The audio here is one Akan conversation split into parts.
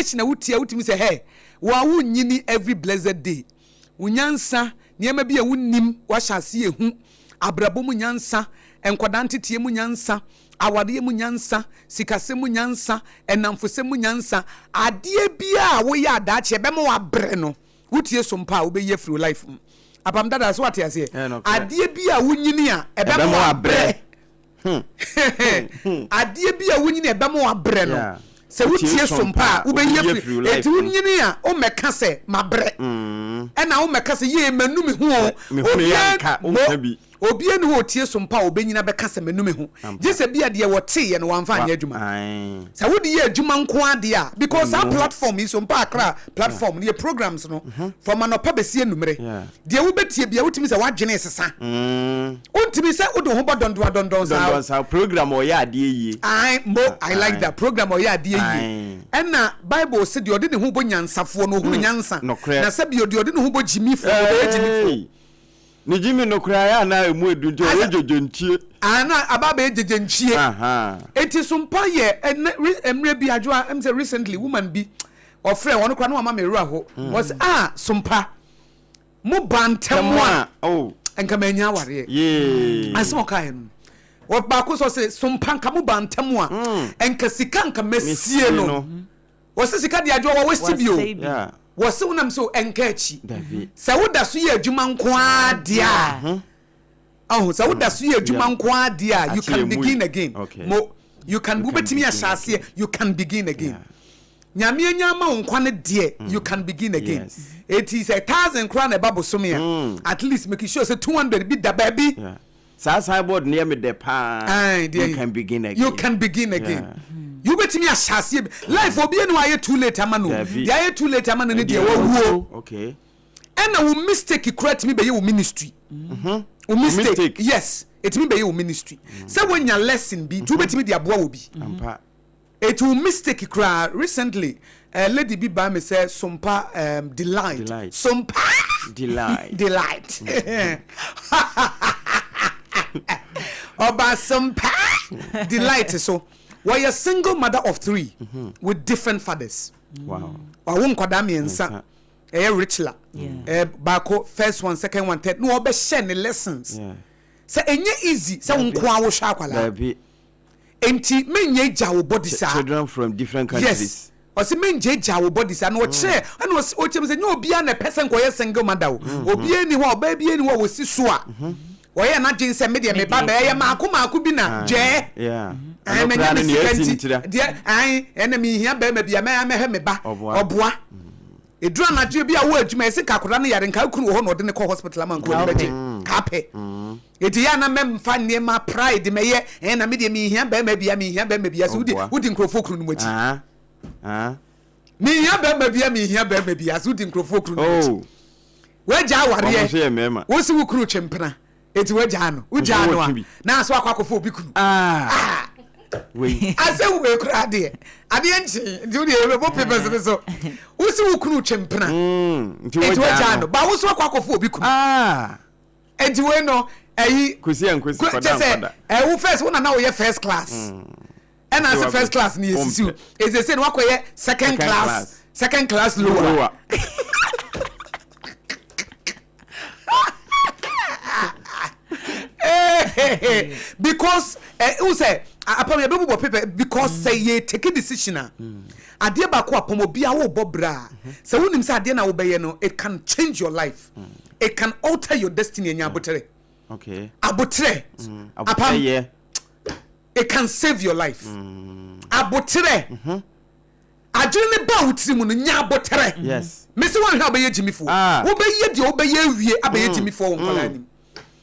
Station a wotie a wotumi sɛ hɛ, wo a wonyini every blessed day. Wo nyansa, nneɛma bi a wonnim, woahyɛ aseɛ ehu, abrabɔ mu nyansa, nkwadaa nteteɛ mu nyansa, awareɛ mu nyansa, sikasɛm mu nyansa, nnamfosɛm mu nyansa, adeɛ biara a woyɛ a daakye ɛbɛma woabrɛ no, wotie so mpo a wobɛyi afiri wo life mu. Apam dada, so wate aseɛ? Adeɛ bi a wonyini a ɛbɛma woabrɛ. Adeɛ bi a wonyini a ɛbɛma wabrɛ no, sɛ wotie so mpa a wobɛyi afiri. Enti wonyini a wommɛka sɛ mabrɛ, ɛna wommɛka sɛ yee manu me ho o. Obiara nni hɔ a ɔtie so mpa a ɔbɛnyini abɛka sɛ manu me ho, gye sɛ bi a deɛ wɔteeɛ no wamfa anyɛ adwuma. Sɛ wode yɛ adwuma nko ara deɛ a, because saa platform yi, Sompa Accra platform no, yɛ programs no from anɔpa bɛsi anumere. Deɛ wobɛtie biara wotumi sɛ w'adwene resesa. Wontumi sɛ wode wo ho bɔ dɔndoa dɔndɔn saa. Dɔndɔn saa program ɔyɛ adeɛ yie. Ae mo I like that program ɔyɛ adeɛ yie. Ɛna bible se deɛ ɔde ne ho bɔ nyansafoɔ no ɔhunu nyansa. Nokorɛ. Na sɛ bio deɛ ɔde ne ho bɔ gyimifoɔ no ɔbɛyɛ gyimifoɔ. Ne gyimi no koraa ɛyɛ a na ɛmu edu nti ɔyɛ gyegyentie. Ae na aba abɛyɛ gyegyentie. Enti sompa yɛ ɛnɛ mmerɛ bi adwoa ɛm sɛ recently woman bi ɔfrɛ ɔno koraa na wama me werɛ aho. Ɔse ah sompa. Mo ba ntɛm a oh. Nka manya awareɛ. Asɛm ɔkaeɛ no wɔ baako sɛ ɔse sompa nka mo ba ntɛm a mm. nka sika nka masie no wɔse sika de adwoa wa wasi bio wɔse wonam sɛ ɛnka akyi sɛ woda so yɛ adwuma nko ara deɛ a mhm. Ɔho sɛ woda so yɛ adwuma nko ara deɛ a, you can begin again. Mo, you can, wobɛtumi ahyɛ aseɛ, you can begin again. Nyame anya ama wo nkwa no deɛ, you can begin again. Eti sɛ 1,000 koraa na ɛba bosome a, at least make sure sɛ 200 bi da baabi. Saa signboard no yɛ me dɛ paa. Aye, deɛ You can begin again. You can begin again. You betumi ahyɛ aseɛ bi. Life obi ani hɔ ayɛ too late ama no. Dabi. Deɛ ayɛ too late ama no ne deɛ wawuo. Okay. Ɛna wo mistake koraa tumi bɛyɛ wo ministry. Mhm. Wo mistake, yes, ɛtumi bɛyɛ wo ministry. Sɛ woanya lesson bi, nti wobɛtumi de aboa wɔ bi. Ampa. Ɛti wo mistake koraa, recently, uh, lady bi baa me sɛ Sompa delight. Delight. Sompa delight. Delight. Ɔba Sompa delight so. Wɔyɛ single mother of 3 with different fathers. Wow. Wawo nkwadaa mmiɛnsa. Ɛyɛ Richla. Eh, baako first one, second one, third. Na ɔbɛhyɛ ne lessons. Sɛ ɛnyɛ easy sɛ wo nko ara wohwɛ akwadaa. Enti menyɛ gya wo body saa. Children from different countries. Yes. Ɔsi menyɛ gya wo body saa. Na ɔkyerɛ ɛna ɔsi ɔkyerɛ mi sɛ nyɛ obiara na ɛpɛ sɛ nkɔyɛ single mother o. Mm-hmm. Obiara ni hɔ a ɔbaa biara ni hɔ a wɔsi so a. Mm-hmm. Ɔyɛ n'adwene sɛ me deɛ me ba bɛyɛ maako maako bi na gyɛɛ. Ɛn mɛnyɛ me sika nti deɛ ɛn ɛna mehia bɛrima bi a mɛyɛ mɛhwɛ me ba ɔboa. Ɛduru anadwo bi a wowɔ adwuma yɛse nka akwadaa no yare nka kunu wɔ hɔ na ɔde no kɔ hospital ama nka w'ani bɛgye mm. ka apɛ ɛti yɛ ana mɛmfa nneɛma pride mɛyɛ ɛn na medeɛ mehia bɛrima bia mehia bɛrima bia so wodi wodi nkurɔfoɔ kunu no mu akyi ah, ah. mehia bɛrima bia mehia bɛrima bia so wodi nkurɔfoɔ kunu no mu akyi oh. wagya awareɛ wosi wo kunu twempena Eti wagyaa no. Wogyaa no a, na aso akɔ akɔfa obi kunu. Ah. ah. Wei. Asɛm wei koraa deɛ, adeɛ nkye nti wodeɛ yɛbɛbɔ papers no so. Wosi wo kunu twe mpena. Mm, nti Eti wagyaa wagyaa no. no. Ba wo so akɔ akɔfa obi kunu. Ah. Eti wei no, ɛyi. Kwesi a nkwesi kɔda Kyɛ sɛ, nkɔda. ɛwo first, wo na na woyɛ first class. Ɛna ase first class no yɛsisi wo. Ɛsese no wakɔyɛ second class, second class lower. Lower. Because eh, n sɛ apam yɛ bɛbobɔ paper because sɛ yɛ take decision a adeɛ baako apam obi a wobɔ bra a sɛ wonim sɛ adeɛ na wobɛyɛ no, it can change your life, it can alter your destiny. Anya abotere. Okay. Abotere. Apam yɛ. It can save your life. Abotere. Adwene ne ba wo tiri mu no, nya abotere. Yes. Mesi wɔn hwɛ a wobɛyɛ gyimifoɔ. Ah. Wobɛyɛ deɛ wobɛyɛ awie abɛyɛ gyimifoɔ wɔ nkwadaa anim.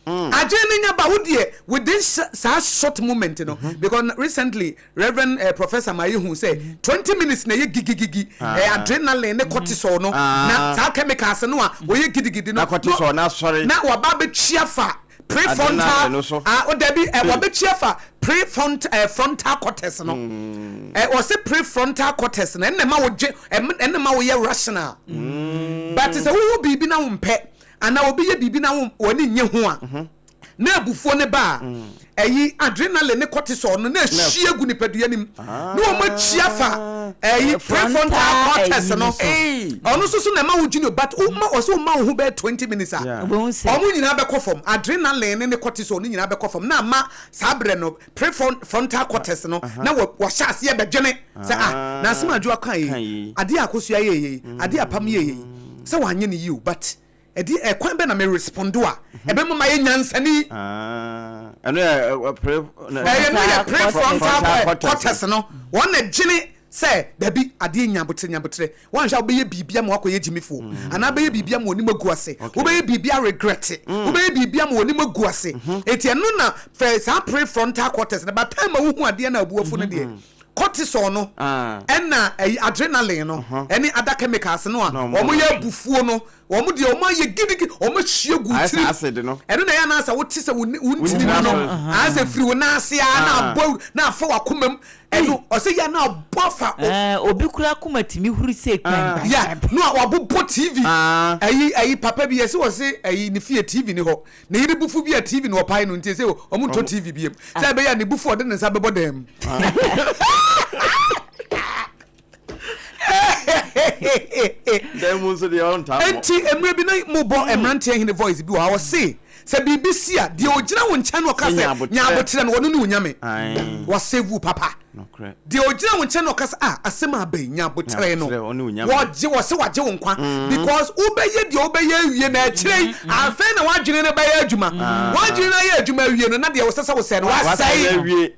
Adwene ne nya ba wo deɛ within saa short moment no, because recently Reverend Professor ma yɛhu sɛ 20 minutes na ɛyɛ gigigigi, adrenaline ne cortisol no, na saa chemicals no a wɔyɛ gidigidi no Na cortisol no asɔre. Na waba abɛtwi afa prefrontal Adrenaline no so. Ah, o dabi, wɔbɛtwi afa prefront frontal cortex no. Wɔse prefrontal cortex no ɛnna ɛma wogye, ɛnna ɛma woyɛ rational. But sɛ wohu biribi na wompɛ anaa obi yɛ biribi na wo w'ani nnye ho a, na abufuo no ba a, ɛyi adrenaline ne cortisol no na ɛhwie gu nipadua no mu na wɔn akyi afa. Ɛyi prefrontal cortex no, ɔno nso so na ɛma wo dwene but woma ɔsɛ woma wo ho bɛyɛ 20 minutes a, ɔmo nyinaa bɛkɔ fam. Adrenaline ne ne cortisol ne nyinaa bɛkɔ fam na ama saa berɛ no prefrontal cortex no na wahyɛ aseɛ bɛdwene sɛ ah, na asɛm a Adwoa kaa yei, adeɛ a Akosua yɛɛ yei, adeɛ a Pam yɛɛ yei, sɛ wanyɛ no yie o but ɛdeɛ ɛkwan bɛn na me respondo a ɛbɛma mayɛ nyansani. Ɛno yɛ pre ɛyɛ no yɛ prefrontal cortex no, wɔn na dwene sɛ dabi adeɛ nyabotere nyabotere, wɔnhwɛ a wobɛyɛ biribi ama wakɔyɛ gyimifoɔ mm. anaa bɛyɛ biribi ama wɔnim agu ase, wobɛyɛ biribi a regret, wobɛyɛ biribi ama wɔnim agu ase. Eti ɛno na fɛ saa prefrontal cortex no, but time a wohu adeɛ na abuafo no deɛ, cortisol no ɛna ɛyi adrenaline no ɛne other chemicals no a wɔn yɛ abufuo no, wɔn deɛ wɔn ayɛ gidigidi, wɔn ahyia gu tiri. Ɛno na ɛyɛ anaasɛ wote sɛ wo ntini mu no ayɛ sɛ firi wo nan ase a na abɔ na afa w'akoma mu. Ɛno ɔsɛ yɛ na abɔ afa. Obi kura akoma tumi huri sɛ kwan. Ya no a wabobɔ TV. Ɛyi ɛyi papa bi yɛsɛ wɔse ɛyi ne fie TV ni hɔ. Ne yere bufu bi a TV no ɔpae no nti sɛ wɔn ntɔ TV biem. Sɛ ɛbɛyɛ a ne bufu ɔde ne nsa bɛbɔ dan mu. Dan mu nso deɛ ɔntaa mmɔ. Enti mmerɛ bi na mobɔ mmeranteɛ hene voice bi wɔ ha, ɔse sɛ biribi si a deɛ ɔgyina wo nkyɛn na ɔka sɛ nya aboterɛ no, ɔno ne Onyame. Wasave wo papa. Deɛ ɔgyina wo nkyɛn na ɔka sɛ ah asɛm a aba yi nya aboterɛ no, wɔgye wɔse wagye wo nkwa because wobɛyɛ deɛ wobɛyɛ awie na akyire yi afei na w'adwene no bɛyɛ adwuma. W'adwene no ayɛ adwuma awie no na deɛ wosɛ sɛ wosɛe no wasɛe.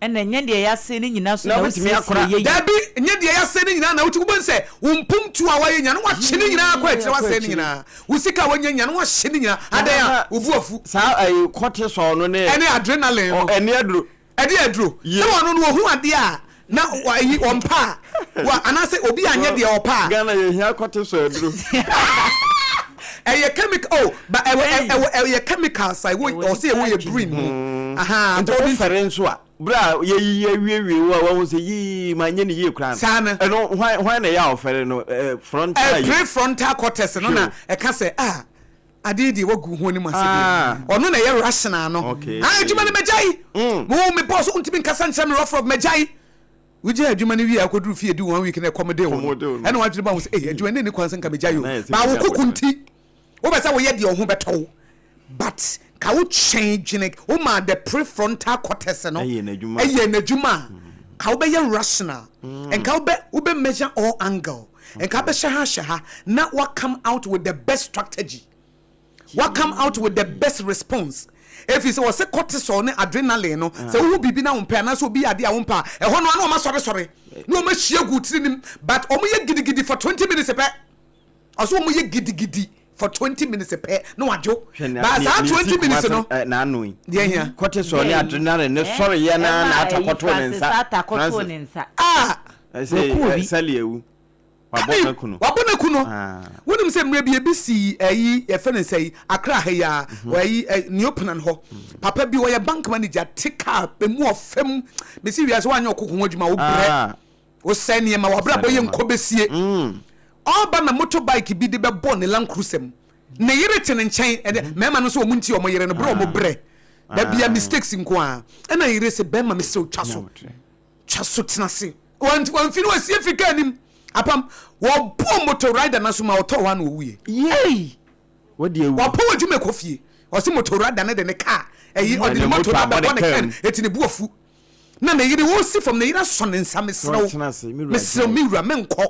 Ɛna ɛnyɛ deɛ yɛasɛe no nyinaa so Na na wobɛtumi wosiesie akora. yɛ yie. Dabi, ɛnyɛ deɛ yɛasɛe no nyinaa na wotumi. Wobɛhu sɛ wo mpomtuo a woayɛ nyinaa na woahye ne nyinaa kɔ akyire, woasɛe ne nyinaa. Wo sika a woanya nyinaa na woahye ne nyinaa. Adɛn a? Wo bo afu. Saa ɛyi cortisol no ne. Ɛne adrenaline no. Ɛne aduro. Ɛde aduro. Yie. Sɛ ɔno no ɔhu adeɛ a na ayi ɔmpɛ a, wa anaasɛ obi anyɛ deɛ ɔpɛ a. Ghana yɛhia cortisol aduro. Ɛyɛ chemical oh ba ɛwɔ ɛwɔ ɛyɛ chemicals a ɛwɔ ɔsɛ ɛwɔ yɛ brain mu. Ahaa. Nti wofɛre nso a. Berɛ a yɛyiyi awiewie wo a wahu sɛ yii manyɛ no yie koraa no. Saa no. Ɛno hwan hwan na ɛyɛ a ɔfɛre no eh, frontal yi. Prefrontal cortex no na ɛka sɛ ah adeɛ yi deɛ wagu ho anim ase deɛ. Ɔno na ɛyɛ rational no. Okay. Ah adwuma no mɛgyae. Wo me boss wontumi nkasa nkyerɛ me rough rough mɛgyae. Wogyae adwuma no wie a akɔduru fie di one week na ɛkɔm de wo no. Ɛna w'adwene ba ho sɛ ei adwuma no ɛnni kwan sɛ nka megyae o. Baa wo koko nti wopɛ sɛ woyɛ deɛ wo ho bɛtɔ wo. But ka wo kyɛn dwene wo maa the prefrontal cortex no ɛyɛ n'adwuma ɛyɛ n'adwuma a ka wo bɛyɛ rational nka wo bɛ wo bɛ measure all angle nka bɛhyɛ ha hyɛ ha na wa come out with the best strategy wa come out with the best response efi sɛ wɔsɛ cortisol ne adrenaline no sɛ wohu biribi na wompɛ anaasɛ obi yɛ adeɛ a wompɛ a ɛhɔ no ano wɔn asɔresɔre na wɔn ahyia gu tiri nim but wɔn yɛ gidigidi for 20 minutes pɛ. Ɔsɛ wɔn yɛ gidigidi for 20 minutes pɛ na wadwo. Ba saa 20 minutes no. N'ano yi. Deɛ hia. Cortisol ne adrenaline ne sɔre yɛ na na ata kɔto ne nsa. Ata kɔto ne nsa. Ah. Ɛsɛ sɛli ewu. Wabɔ ne kunu. Wabɔ ne kunu. Wonim sɛ mmerɛ bi ebi si ɛyi yɛfɛ ne sɛ yi Accra ha yi a ɛyi Neopanan hɔ. Papa bi ɔyɛ bank manager te car emu ɔfam. Mesi wiase wanyɛ ɔkoko ho adwuma wo brɛ. Wosɛe nneɛma, w'abrabɔ yɛ nkɔbɛsie. Ɔreba na motor bike bi de bɛbɔ ne Land Cruiser mu. Ne yere te ne nkyɛn. Ɛnɛ mmarima no nso wɔn nti wɔn yere no berɛ wɔn brɛ. Da bia mistakes nko ara. Ɛna yere se bɛrima mesrɛ wo twa so. Twa so tena ase. Wamfi no wasie firi kaa nim. Apam wɔbɔɔ motor rider no aso ma ɔtɔɔ hɔ a na ɔwuiɛ. Yei! Wapɔn adwuma ɛkɔ fie. Ɔse motor rider no de ne kaa ɛyi ɔde ne motor no abɛbɔ ne kaa no eti ne bo afu. Na ne yere ɔresi fam, ne yere asɔ ne nsa, mesrɛ wo, mesrɛ wo, me wura, menkɔ.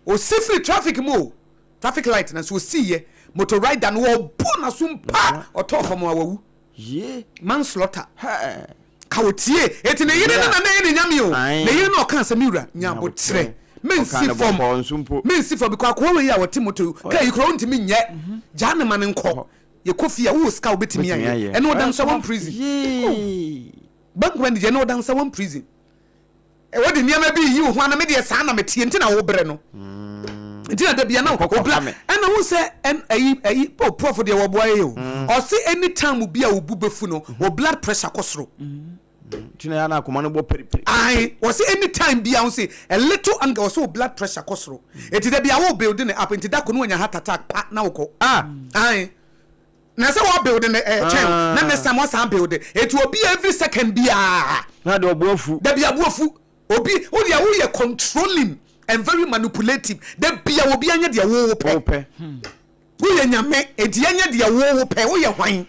Ɔsi firi traffic mu o, traffic light na nso ɔsiiɛ, motor rider no ɔbɔ n'aso mpa, ɔtɔɔ fam a wawu. Manslaughter. Ka ɔtie, eti ne yere no na na ɛyɛ ne nyame o, ne yere no ɔkaa sɛ, me wura, nya aboterɛ, mensi fam, mensi fam, because akoa wei a ɔte motor, kaa yi koraa ɔntumi nyɛ, gyaa no ma no nkɔ. Yɛkɔ fie a, wowɔ sika a wobɛtumi ayɛ. Ɛne ɔda nsa one prison. Bank manager ɛne ɔda nsa one prison. Wode nneɛma bi yi wo ho ana me deɛ saa na meteɛ nti na wobrɛ no. Nti na da bia na obla ɛna wo sɛ ɛyi ɛyi oh prof deɛ wɔboa yɛ o. Ɔse anytime bi a wo bu bɛfu no, wo blood pressure kɔ soro. Nti na yɛ na akoma no bɔ periperi. Ae, wɔse anytime bia wo se a little anger wɔse wo blood pressure kɔ soro. Enti da bia wo build ne up nti da ko no wanya heart attack pa na wokɔ. Ah. Ae. Na sɛ wɔ build ne eh, kyɛn na next time wasan build. Enti obi every second bia. Na de ɔbo afu. Da bia bo afu. Obi wo deɛ woyɛ controlling and very manipulative da bia obi anyɛ deɛ wo wopɛ. Woyɛ nyame enti ɛnyɛ deɛ wo wopɛ woyɛ hwan?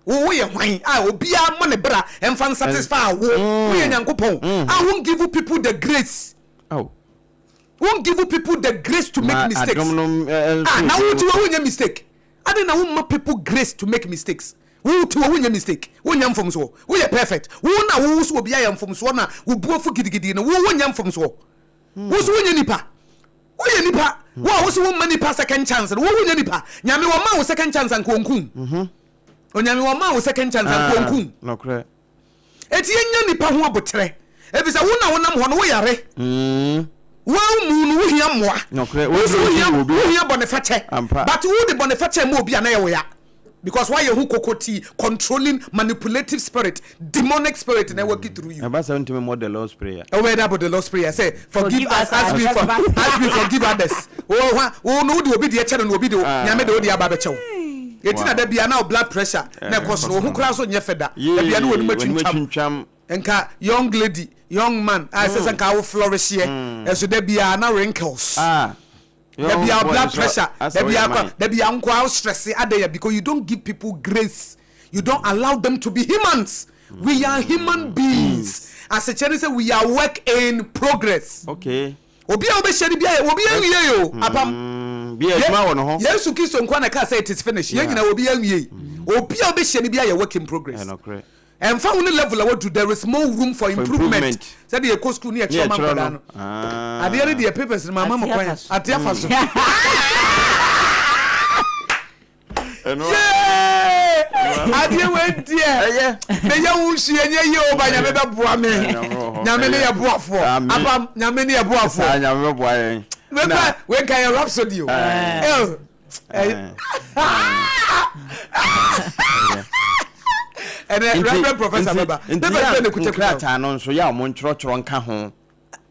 Wo woyɛ hwan a obiara mmɔ ne bra ɛmfa nsatisfy wo? Woyɛ Nyankopɔn a won give people the grace. Won give people the grace to make mistakes. Ah na wo ti wɔ wonyɛ mistake. Adɛn na womma people grace to make mistakes? Wo te hɔ wonyɛ mistake, wonyɛ mfomsoɔ, woyɛ perfect. Wo na wo so obi ayɛ mfomsoɔ na wo bu afu gidigidi no, wo wonyɛ mfomsoɔ. Wo so wonyɛ nipa. Woyɛ nipa. Wo a wo so womma nipa second chance no, wo wonyɛ nipa. Nyame wɔma wo second chance anka ɔnku wo. Onyame wɔma wo second chance anka ɔnku wo. Enti yɛnya nnipa ho aboterɛ, efisɛ wo na wonam hɔ no, woyare. Wo mu no, wohia mmoa. Wo nso wohia wohia bɔnefakyɛ. But wode bɔnefakyɛ ma obi a na ɛyɛ wo ya. Because woayɛ ho kokotii, controlling, manipulative spirit, demonic spirit na ɛwork through you. Ɛba sɛ wontumi mmɔ the Lord's Prayer. Wobɛyɛ dɛ abɔ the Lord's Prayer sɛ forgive us as we for as we forgive others. Wo hwa wo no wode obi deɛ kyɛ no na obi de Nyame de wo deɛ aba abɛkyɛ wo. Eti na da bia na wo blood pressure na ɛkɔ soro, wo ho koraa nso nyɛ fɛ da. Da bia na w'anim atwintwam. Nka young lady, young man a ɛsɛ sɛ nka wo flourishɛ, ɛso da bia na wrinkles. Da bia blood pressure, da bia kɔ, da bia nkoa wo stress adɛn ya because you don't give people grace. You don't allow them to be humans. We are human beings. Asekyerɛ ne sɛ we are work in progress. Okay. Obi a wobɛhyia no biara yɛ obi anwiei o, apam. Bi adwuma wɔ ne ho. Yesu Kristo nkoa na ɛkaa sɛ it is finished. Yɛn nyinaa obi anwiei. Obi a wobɛhyia no biara yɛ work in progress. Ɛnokorɛ. Ɛmfa ho ne level a wadu, there is more room for improvement. Sɛdeɛ yɛkɔ school ne yɛkyerɛ ma nkwadaa no. Adeɛ no deɛ papers no mamma mo kwan. Ate afa so. Yee! Adeɛ wei deɛ meyɛ wo nsu ɛnyɛ yie o ba nyame bɛboa me nyame ne yɛ boafoɔ apam nyame ne yɛ boafoɔ nyame bɛboa yɛn mekura wei nka yɛ rhapsody o ɛnɛ reverend professor bɛba bɛba bɛ ne kuta kuta nkrataa no nso yɛ a wɔn ntwerɛtwerɛ nka ho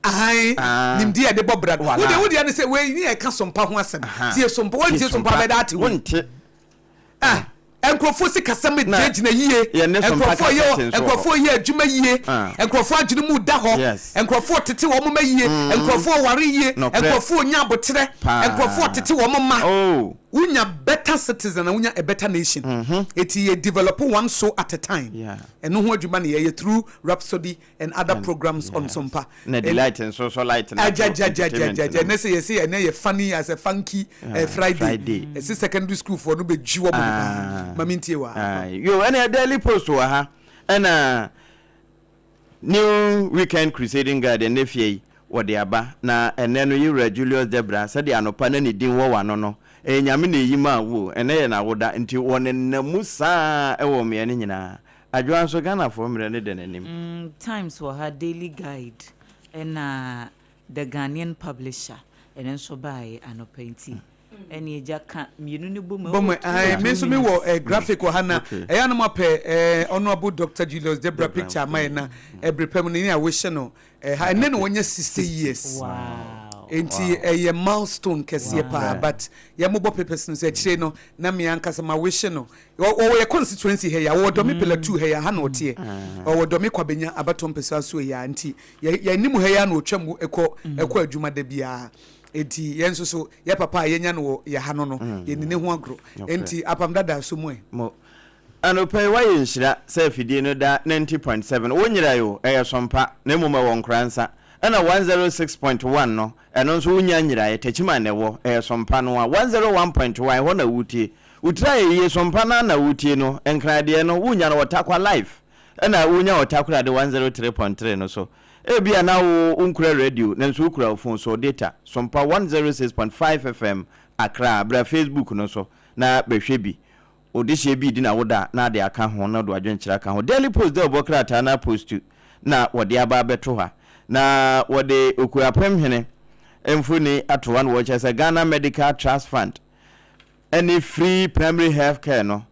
Ahan, nimdeɛ a yɛde bɔ bra no. Wo deɛ, wo deɛ ne sɛ wei ne yɛka sompa ho asɛm. Tie sompa, wontie sompa bɛda ate wei. Wonte. Ah, nkurɔfoɔ sikasɛm gyinagyina yie. Nkurɔfoɔ yɛ nkurɔfoɔ yɛ adwuma yie. Nkurɔfoɔ adwene mu da hɔ. Nkurɔfoɔ tete wɔn mma yie. Nkurɔfoɔ ware yie. Nkurɔfoɔ nya aboterɛ. Nkurɔfoɔ tete wɔn mma. Oh. Wonya better citizen na wonya a better nation. Eti yɛ develop one soul at a time. Ɛno ho adwuma na yɛyɛ through Rhapsody and other and, programs yes. on Sompa. Na delight nso so light na ajajajajaja ne sɛ yɛsɛ ɛnɛ yɛ funny as a funky uh, Friday. Friday. Ɛsɛ secondary school foɔ no bɛ gyi wɔ mo paa. Mami ntie wa. Yo ɛna Daily Post wɔ ha ɛna New Weekend Crusading Guide ɛnɛ fie yi wɔde aba na ɛnɛ no yɛwura Julius Debra sɛdeɛ anɔpa na ne din wɔ wano no ɛyɛ nyame na ɛyi maa wo ɛnɛ yɛ n'awoda nti wɔnenam mu saa ɛwɔ mmeɛ no nyinaa Adwoa nso Ghanafoɔ mmerɛ no da n'anim. Mm, Times wɔ ha, Daily Guide ɛna The Ghanaian Publisher ɛno nso baeɛ anɔpa yi nti ɛne agya ka mmienu no bom. Bom ɛɛ me nso me wɔ eh, graphic wɔ ha na ɛyɛ anam apɛ eh, Honourable Doctor Julius Debra picture ama yɛ na ɛbere pɛ mu no ne a wɔhyɛ no eh, ha ɛnɛ na wɔnyɛ 60 years. Wow. Nti ɛyɛ milestone kɛseɛ paa but yɛmobɔ papers no sɛ akyire no na me ankasa ma wɔhyɛ no Ɔwɔ yɛ constituency ha yi a, ɔwɔ Dɔme Pillar 2 ha yi a, ha na ɔteɛ. Ɔwɔ Dɔme Kwabenya abatoɔ mpɛsoa so yi a, nti yɛ yɛn anim ha yi a na ɔtwa mu kɔ kɔ adwuma da biara. Nti yɛn nso so, yɛ papa a yɛnya no wɔ yɛ ha no no, yɛnni ne ho agorɔ. Nti Apam Dada so mu ɛ. Mo. Anɔpa yi woayɛ nhyira sɛ afidie no da 90.7. Wonyerae o, ɛyɛ sompa, na mmom ɛwɔ Nkoransa. Ɛna 106.1 no, ɛno nso wonnya nyeraeɛ, Techiman na ɛwɔ, ɛyɛ sompa no ara. 101.1, ɛhɔ na woretie. Wo tiri ayɛ yie so mpa naa na wotie no Nkran deɛ no wo nya no wɔ Tarkwa live ɛna wo nya wɔ Takoradi 103.3 no so Ebia na wo wo nkura radio nanso wo kura wo phone so data so mpa 106.5 FM Accra bra Facebook no so na bɛhwɛ bi Wo dehyeɛ bi redi na wo da na ade aka ho na wode w'adwenkyerɛ aka ho Daily Post dɛ wɔbɔ krataa no apostu na wɔde aba abɛto ha na wɔde Okuapemhene mfoni ato hɔ na wɔkyerɛ sɛ Ghana Medical Trust Fund ne free primary health care no,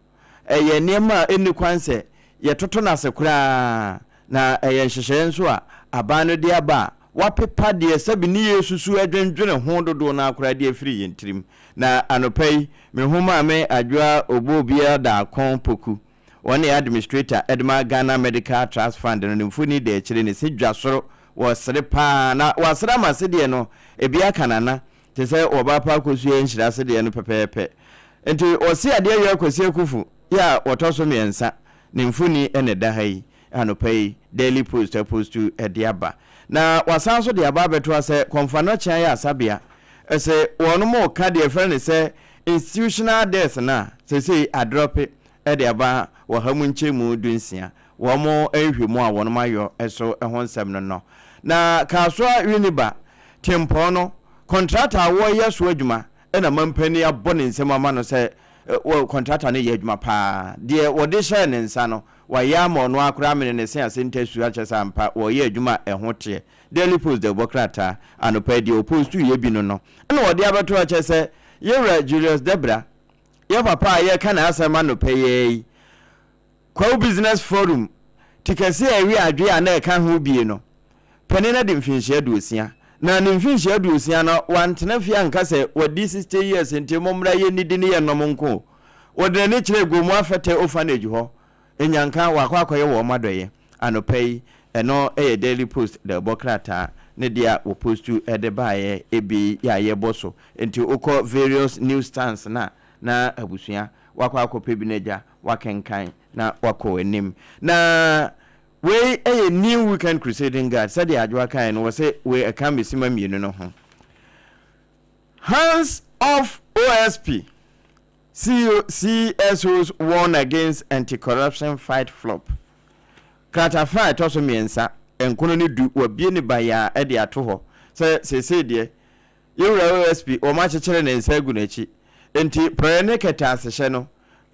ɛyɛ nneɛma a ɛnni kwan sɛ yɛtoto no ase koraa, na ɛyɛ nhyehyɛeɛ nso a aban no de aba a wɔapepa deɛ sɛbe ne yɛresusu dwendwene ho dodoɔ no ara koraa de afiri yɛn tirim. Na anɔpa yi, me ho Maame Adwoa Obuobiara Darkon Poku, ɔno na ɛyɛ administrator de ma Ghana Medical Trust Fund no, ne mfoni da akyire, ne se dwa soro. Wɔsere paa na wɔasere ama sedeɛ no ebi aka nana te sɛ wɔba pa akosua nhyira sedeɛ no pɛpɛɛpɛ. Nti wɔse adeɛ awia Kwasi Akufu yɛ a wɔtɔ so mmiɛnsa ne mfoni na ɛda ha yi anɔpa yi Daily Post apostu de aba. Na wɔasan nso de aba abɛtoa sɛ Kɔmfoanɔkye ayɛ asabea se wɔnom reka deɛ yɛfrɛ no sɛ institutional death no a seesei adrɔpe de aba ɔha mu nkyɛmu dunsia wɔn nhwɛmu a wɔnom ayɔ so ho nsɛm no no. Na Kasoa Winneba tempɔn no kɔntrata a wɔreyɛ so adwuma na mampanin abɔ ne nsam ama no sɛ kɔntrata no yɛ adwuma paa. Deɛ wɔde hyɛɛ ne nsa no, wayɛ ama ɔno ara koraa amene ne se ase ntasu akyerɛ sɛ ampa wɔreyɛ adwuma a ɛho teɛ. Daily Post de bɔ krataa anɔpa yi deɛ ɔpostuiɛ bi no no na wɔde abɛto akyerɛ sɛ Yɛwura Julius Debra, yɛ papa a yɛreka n'asɛm anɔpa yi ara yi, Kwawu Business Forum ti kɛse a ɛwe adwe a na ɛka ho bie no panin adi mfinhyia aduosia. Na ne mfinhyia aduosia no, wantena fie anka sɛ wadi 60 years nti mommra yɛnnidi ne yɛnnom nko o. Ɔde n'ani kyerɛɛ Gomoa Fɛtɛ Orphanage hɔ, Nyanka, wakɔ akɔyɛ wɔn adɔeɛ. Anɔpa yi, ɛno yɛ Daily Post dawubɔ krataa ne deɛ a wɔpostu de baeɛ bi yɛ a yɛbɔ so. Nti wokɔ various news stands no a, na abusua wakɔ akɔpɛ bi no agya wakenkan na wakɔ anim. Na wei yɛ New Weekend Crusading Guide, sɛdeɛ Adwoa kaeɛ no, wɔse wei ɛka mmesima mmienu no ho. Hands off OSP, CEO, CSOs warn against anti-corruption fight flop. Kratafa a ɛtɔ so mmiɛnsa, nkono ne du, wɔabue ne bayaa de ato hɔ sɛ seesei deɛ Yɛn Wura OSP, wɔakyekyere ne nsa agu n'akyi. Enti porɔeɛ ne kɛtɛasehyɛ no,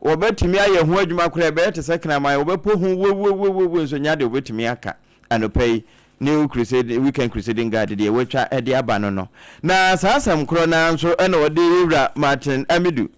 wɔbɛtumi ayɛ ho adwuma koraa, ɛbɛyɛ te sɛ kraman, wɔbɛpɔ ho wuawuawuawua nso nyɛ adeɛ wɔbɛtumi aka. Anɔpa yi, New Crusade, Weekend Crusading Guide deɛ wɔatwa de aba no no. Na saa asɛm korɔ no ara nso na wɔde Yɛn Wura Martin Amidu,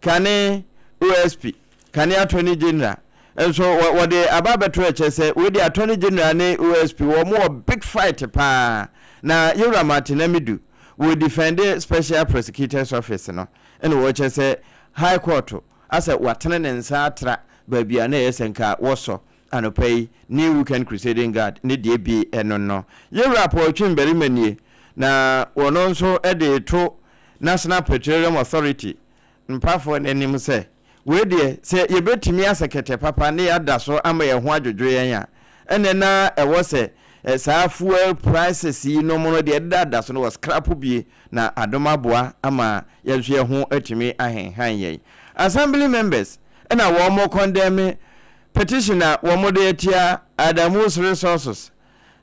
kane OSP, Kane Attorney General nso wɔde aba abɛto ɛkyɛ sɛ wei deɛ Attorney General ne OSP wɔn wɔ big fight paa na Yewura Martin Amidu wɔ defend Special Prosecutor's Office no ɛna wɔkyɛ sɛ High Court asɛ watene ne nsa atra baabi a na ɛyɛ sɛ nka wɔsɔ anɔpa yi New Weekend Crusading Guard ne deɛ bi ɛno no Yewura Paul Twum barima nie na wɔno nso de to National Petroleum Authority mpafoɔ no anim sɛ, Wei deɛ, sɛ yɛbɛtumi asɛ kɛtɛ papa na yɛada so ama yɛn ho adwodwo yɛn a, ɛnneɛ na ɛwɔ sɛ saa fuel prices yi nom no deɛ ɛdeda so no wɔ scrap bie na adom aboa ama yɛn nso yɛn ho atumi ahenhan yɛn. Assembly members na wɔn condemn petition a wɔn de atia Adamu's Resources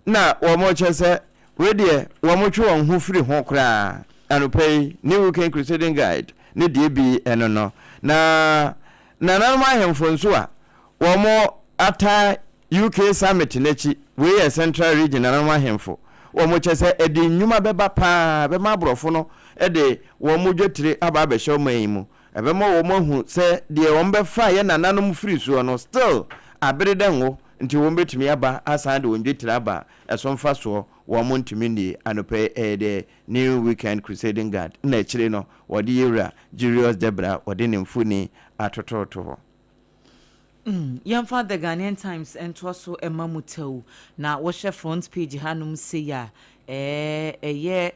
na wɔkyɛ sɛ wei deɛ wɔtwe wɔn ho firi ho koraa. Anɔpa yi, New Weekend Crusading Guide ne deɛ bi ɛno no. Na nananom ahemfo nso a wɔataa UK Summit no akyi, wei yɛ Central Region nananom ahemfo, wɔkyɛ sɛ ɛde nnwuma bɛba paa, ɛbɛma aborɔfo no de wɔn dwatire aba abɛhyɛ ɔman yi mu, ɛbɛma wɔn ahu sɛ deɛ wɔbɛfa yɛ nananom firi soɔ no still abere dɛ ngo Nti wɔn bɛtumi aba asan de wɔn dwetire aba a ɛso mfasoɔ wɔn ntumi nnie. Anɔpa yi ɛyɛ the New Weekend Crusading Guard na akyire no wɔde Yewura Julius Debra wɔde ne mfoni atototo hɔ. Yɛmfa The Ghanaian Times ntoa so mma mu tɛw. Na wohwɛ front page hanom sei a, ɛɛ ɛyɛ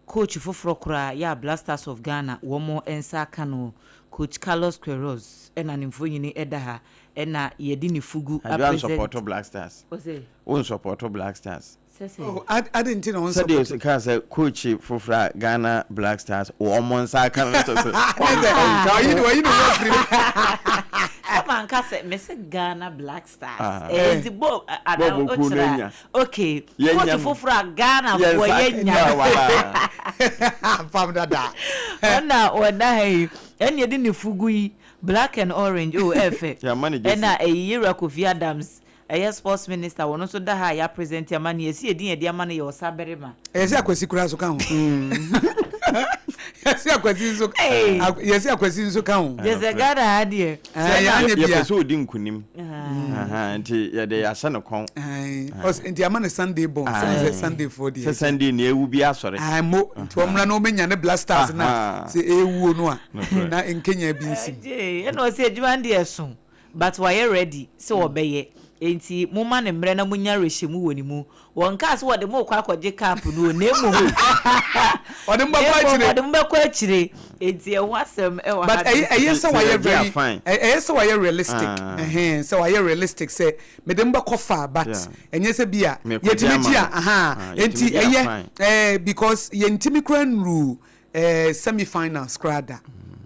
Coach foforɔ koraa yɛ a Black Stars of Ghana wɔn nsa aka no, Coach Carlos Queiroz na ne mfonini da ha na yɛde ne fugu Adwoa apresent. nsɔpɔto Black Stars. Ose? Wo nsɔpɔto Black Stars. Sɛ sɛn? Oh, ad, adɛn nti na wo Sɛdeɛ nsɔpɔto? ɔkaa sɛ coach foforɔ a Ghana Black Stars wɔn nsa aka no kyɛ sɛ Ne sɛ, ɔnka wayi ne ho. wayi ne ho afiri mu. Sɛ manka sɛ mese Ghana Black Stars. Ah. Eh, nti bɔ ada Bɔɔl kuo no wokyerɛ a anya. Okay, Yɛnya coach no. foforɔ a Ghanafoɔ Yɛn nsa yɛnya aka no. wala. Fam dada. Ɔna ɔda ha yi, ɛna yɛde ne fugu yi, black and orange, oh ɛfɛ. Yɛama no gyesi. Ɛna ɛyi Yewura Kofi Adams, ɛyɛ sports minister, wɔn nso da ha a yɛapresente ama no, yɛsi edin yɛde ama no yɛ Ɔsabarima. Ɛyɛ sɛ Akwasi koraa nso ka ho. Yɛsi Akwasi nso, Hey. yɛsi Akwasi nso ka ho. Gyesɛ Ghana ha deɛ. Ɛɛ, yɛanyɛ Yɛpɛ bia. sɛ ɔdi nkunim. Nti yɛde ahyɛ no kɔn. Nti ama no Sunday bɔn. Sɛ Sunday foɔ deɛ. Sɛ Sunday ni ewu bi asɔre. Ayi mo nti wɔn mmerɛ na wɔn nya ne Black Stars na sɛ ewuo no a na nkenya bi nsim. Ɛna ɔsɛ adwuma no deɛ ɛso but wayɛ ready sɛ ɔbɛyɛ. Enti momma no mmerɛ na monnya awerɛhyɛmu wɔ ne mu. Wɔnkaa sɛ wɔde mo rekɔ akɔgye cup no o, na mmom Ɔde mo na bɛkɔ mmom akyire. ɔde mo bɛkɔ akyire. Enti ɛho asɛm wɔ ha But ɛyɛ no. ɛyɛ Nti sɛ sɛ wayɛ yɛgye a very fine. ɛyɛ sɛ wayɛ realistic Ah. ɛhɛn sɛ wayɛ realistic sɛ mede mo bɛkɔ far but Yeah. ɛnyɛ sɛ bi a Mekɔgye yɛtumi ama gye a mo. ahaa Ah, yɛtumi enti gye a ɛyɛ fine. ɛɛ because yɛntumi koraa nnuru ɛɛ semi finals koraa da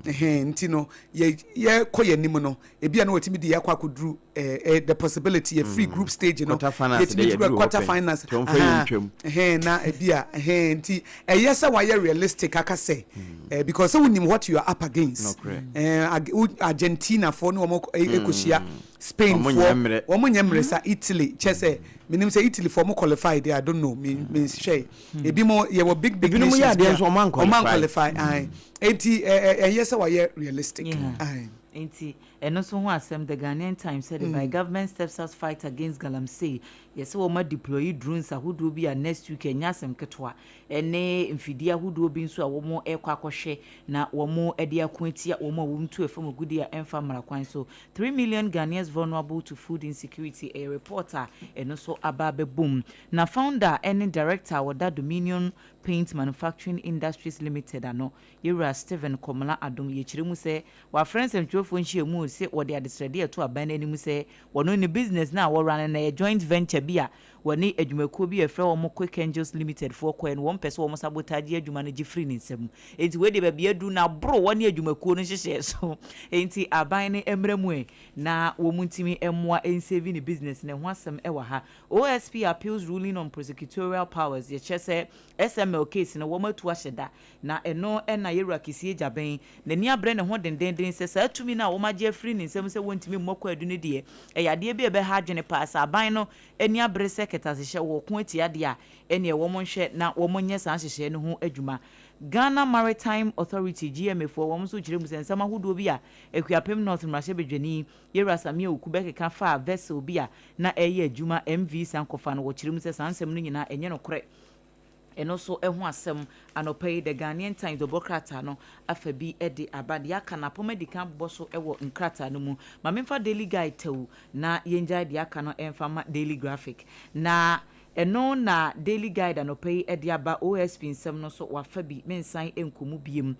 ɛhɛn nti no yɛ yɛkɔ yɛn anim no ebi a na wɔtumi de yɛ akɔ akɔduru ɛɛ ɛɛ the possibility yɛ free group stage no Quarter finals yɛtumi de duru yɛduru hɔ quarter pɛn. finals Nti ɔmfa yɛn ahaa ntwam. ɛhɛn na ebi a ɛhɛn nti ɛyɛ sɛ wayɛ realistic aka sɛ ɛɛ because sɛ wonim what you are up against Nokorɛ. ɛɛ Ag- wo- Argentina foɔ ne wɔn ɛkɔhyia Spain Wɔn foɔ nyɛ mmerɛ. wɔn nyɛ mmerɛ sa Italy kyɛ sɛ menim sɛ Italy foɔ mo qualify deɛ, I don't know, me me nhwɛ ebi mo yɛwɔ big big Ebinom yɛ nations adeɛ bi a nso ɔmo ɔmo anqualify. anqualify ae enti ɛ ɛ ɛyɛ sɛ wayɛ realistic ae. Nti ɛno nso ho asɛm The Ghanaian Times sɛ de by government steps up fight against galamsey. Yɛsɛ wɔn adeploy drones ahodoɔ bi a next week ɛnyɛ asɛm ketewa, ɛne mfidie ahodoɔ bi nso a wɔn ɛrekɔ akɔhwɛ na wɔn de ako atia wɔn a wɔn tu fam agudie a ɛmfa mmara kwan so. 3 million Ghanaians vulnerable to food insecurity, ɛyɛ report a ɛno nso aba abɛbom. Na founder ɛne director a wɔda Dominion Paint Manufacturing Industries Limited ano, yɛwura Stephen Kɔmla Adom, yɛkyerɛ mu sɛ wafrɛ nsɛmtwerɛfoɔ nhyiamu sɛ wɔde adesrɛdeɛ ɛto aban no anim sɛ wɔno ne business no a wɔra no na ɛyɛ joint venture bi a wɔne adwumakuo bi a yɛfrɛ wɔn Quick Angels Limited foɔ kɔɛ no, wɔn pɛ sɛ wɔn sabotage adwuma no gye firi ne nsam. Enti wei de baabi aduru na aboro wɔne adwumakuo no nhyehyɛ so, enti aban no mmerɛ mu ɛ na wɔn ntumi mmoa nsave ne business no. Ɛho asɛm ɛwɔ ha. OSP appeals ruling on prosecutorial powers, yɛkyerɛ sɛ SML case no wɔn atu ahyɛ da, na ɛno ɛna yɛwura Kissi Agyebeng n'ani abrɛ ne ho dendenden sɛ saa tumi no a wɔn agye afiri ne nsam sɛ wɔntumi mmɔ kwaadu no deɛ, ɛyɛ adeɛ bi a ɛbɛha adwene paa. Sɛ aban no ani abere sɛ kɛtɛasehyɛ wɔ ko atia deɛ a, ɛneɛ wɔn nhwɛ na wɔn nyɛ saa nhyehyɛeɛ no ho adwuma. Ghana Maritime Authority, GMA foɔ, wɔn nso kyerɛ mu sɛ nsɛm ahodoɔ bi a Akuapem North mmarahyɛbadwani yɛwura Samia Oku bɛkeka faa vessel bi a na ɛreyɛ adwuma MV Sankɔfa no, wɔkyerɛ mu sɛ saa nsɛm no nyinaa ɛnyɛ nokorɛ. Ɛno nso ho asɛm anɔpa yi The Ghanaian Times ɔbɔ krataa no afa bi de aba. Deɛ aka no apɔm adi kan abobɔ so wɔ nkrataa no mu. Ma memfa Daily Guide tɛw na yɛngyae deɛ aka no ɛmfa ma Daily Graphic. Na ɛno na Daily Guide anɔpa yi de aba. OSP nsɛm no so wafa bi, mensan nkɔ mu biem.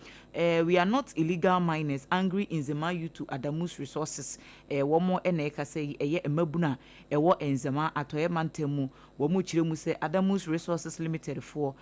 "We are not illegal miners, angry Nzema youth to Adamus Resources." Wɔn na ɛkasa yi, ɛyɛ mmabunu a ɛwɔ Nzema atɔeɛ mantam mu. Wɔn kyerɛ mu sɛ Adamus Resources Limited foɔ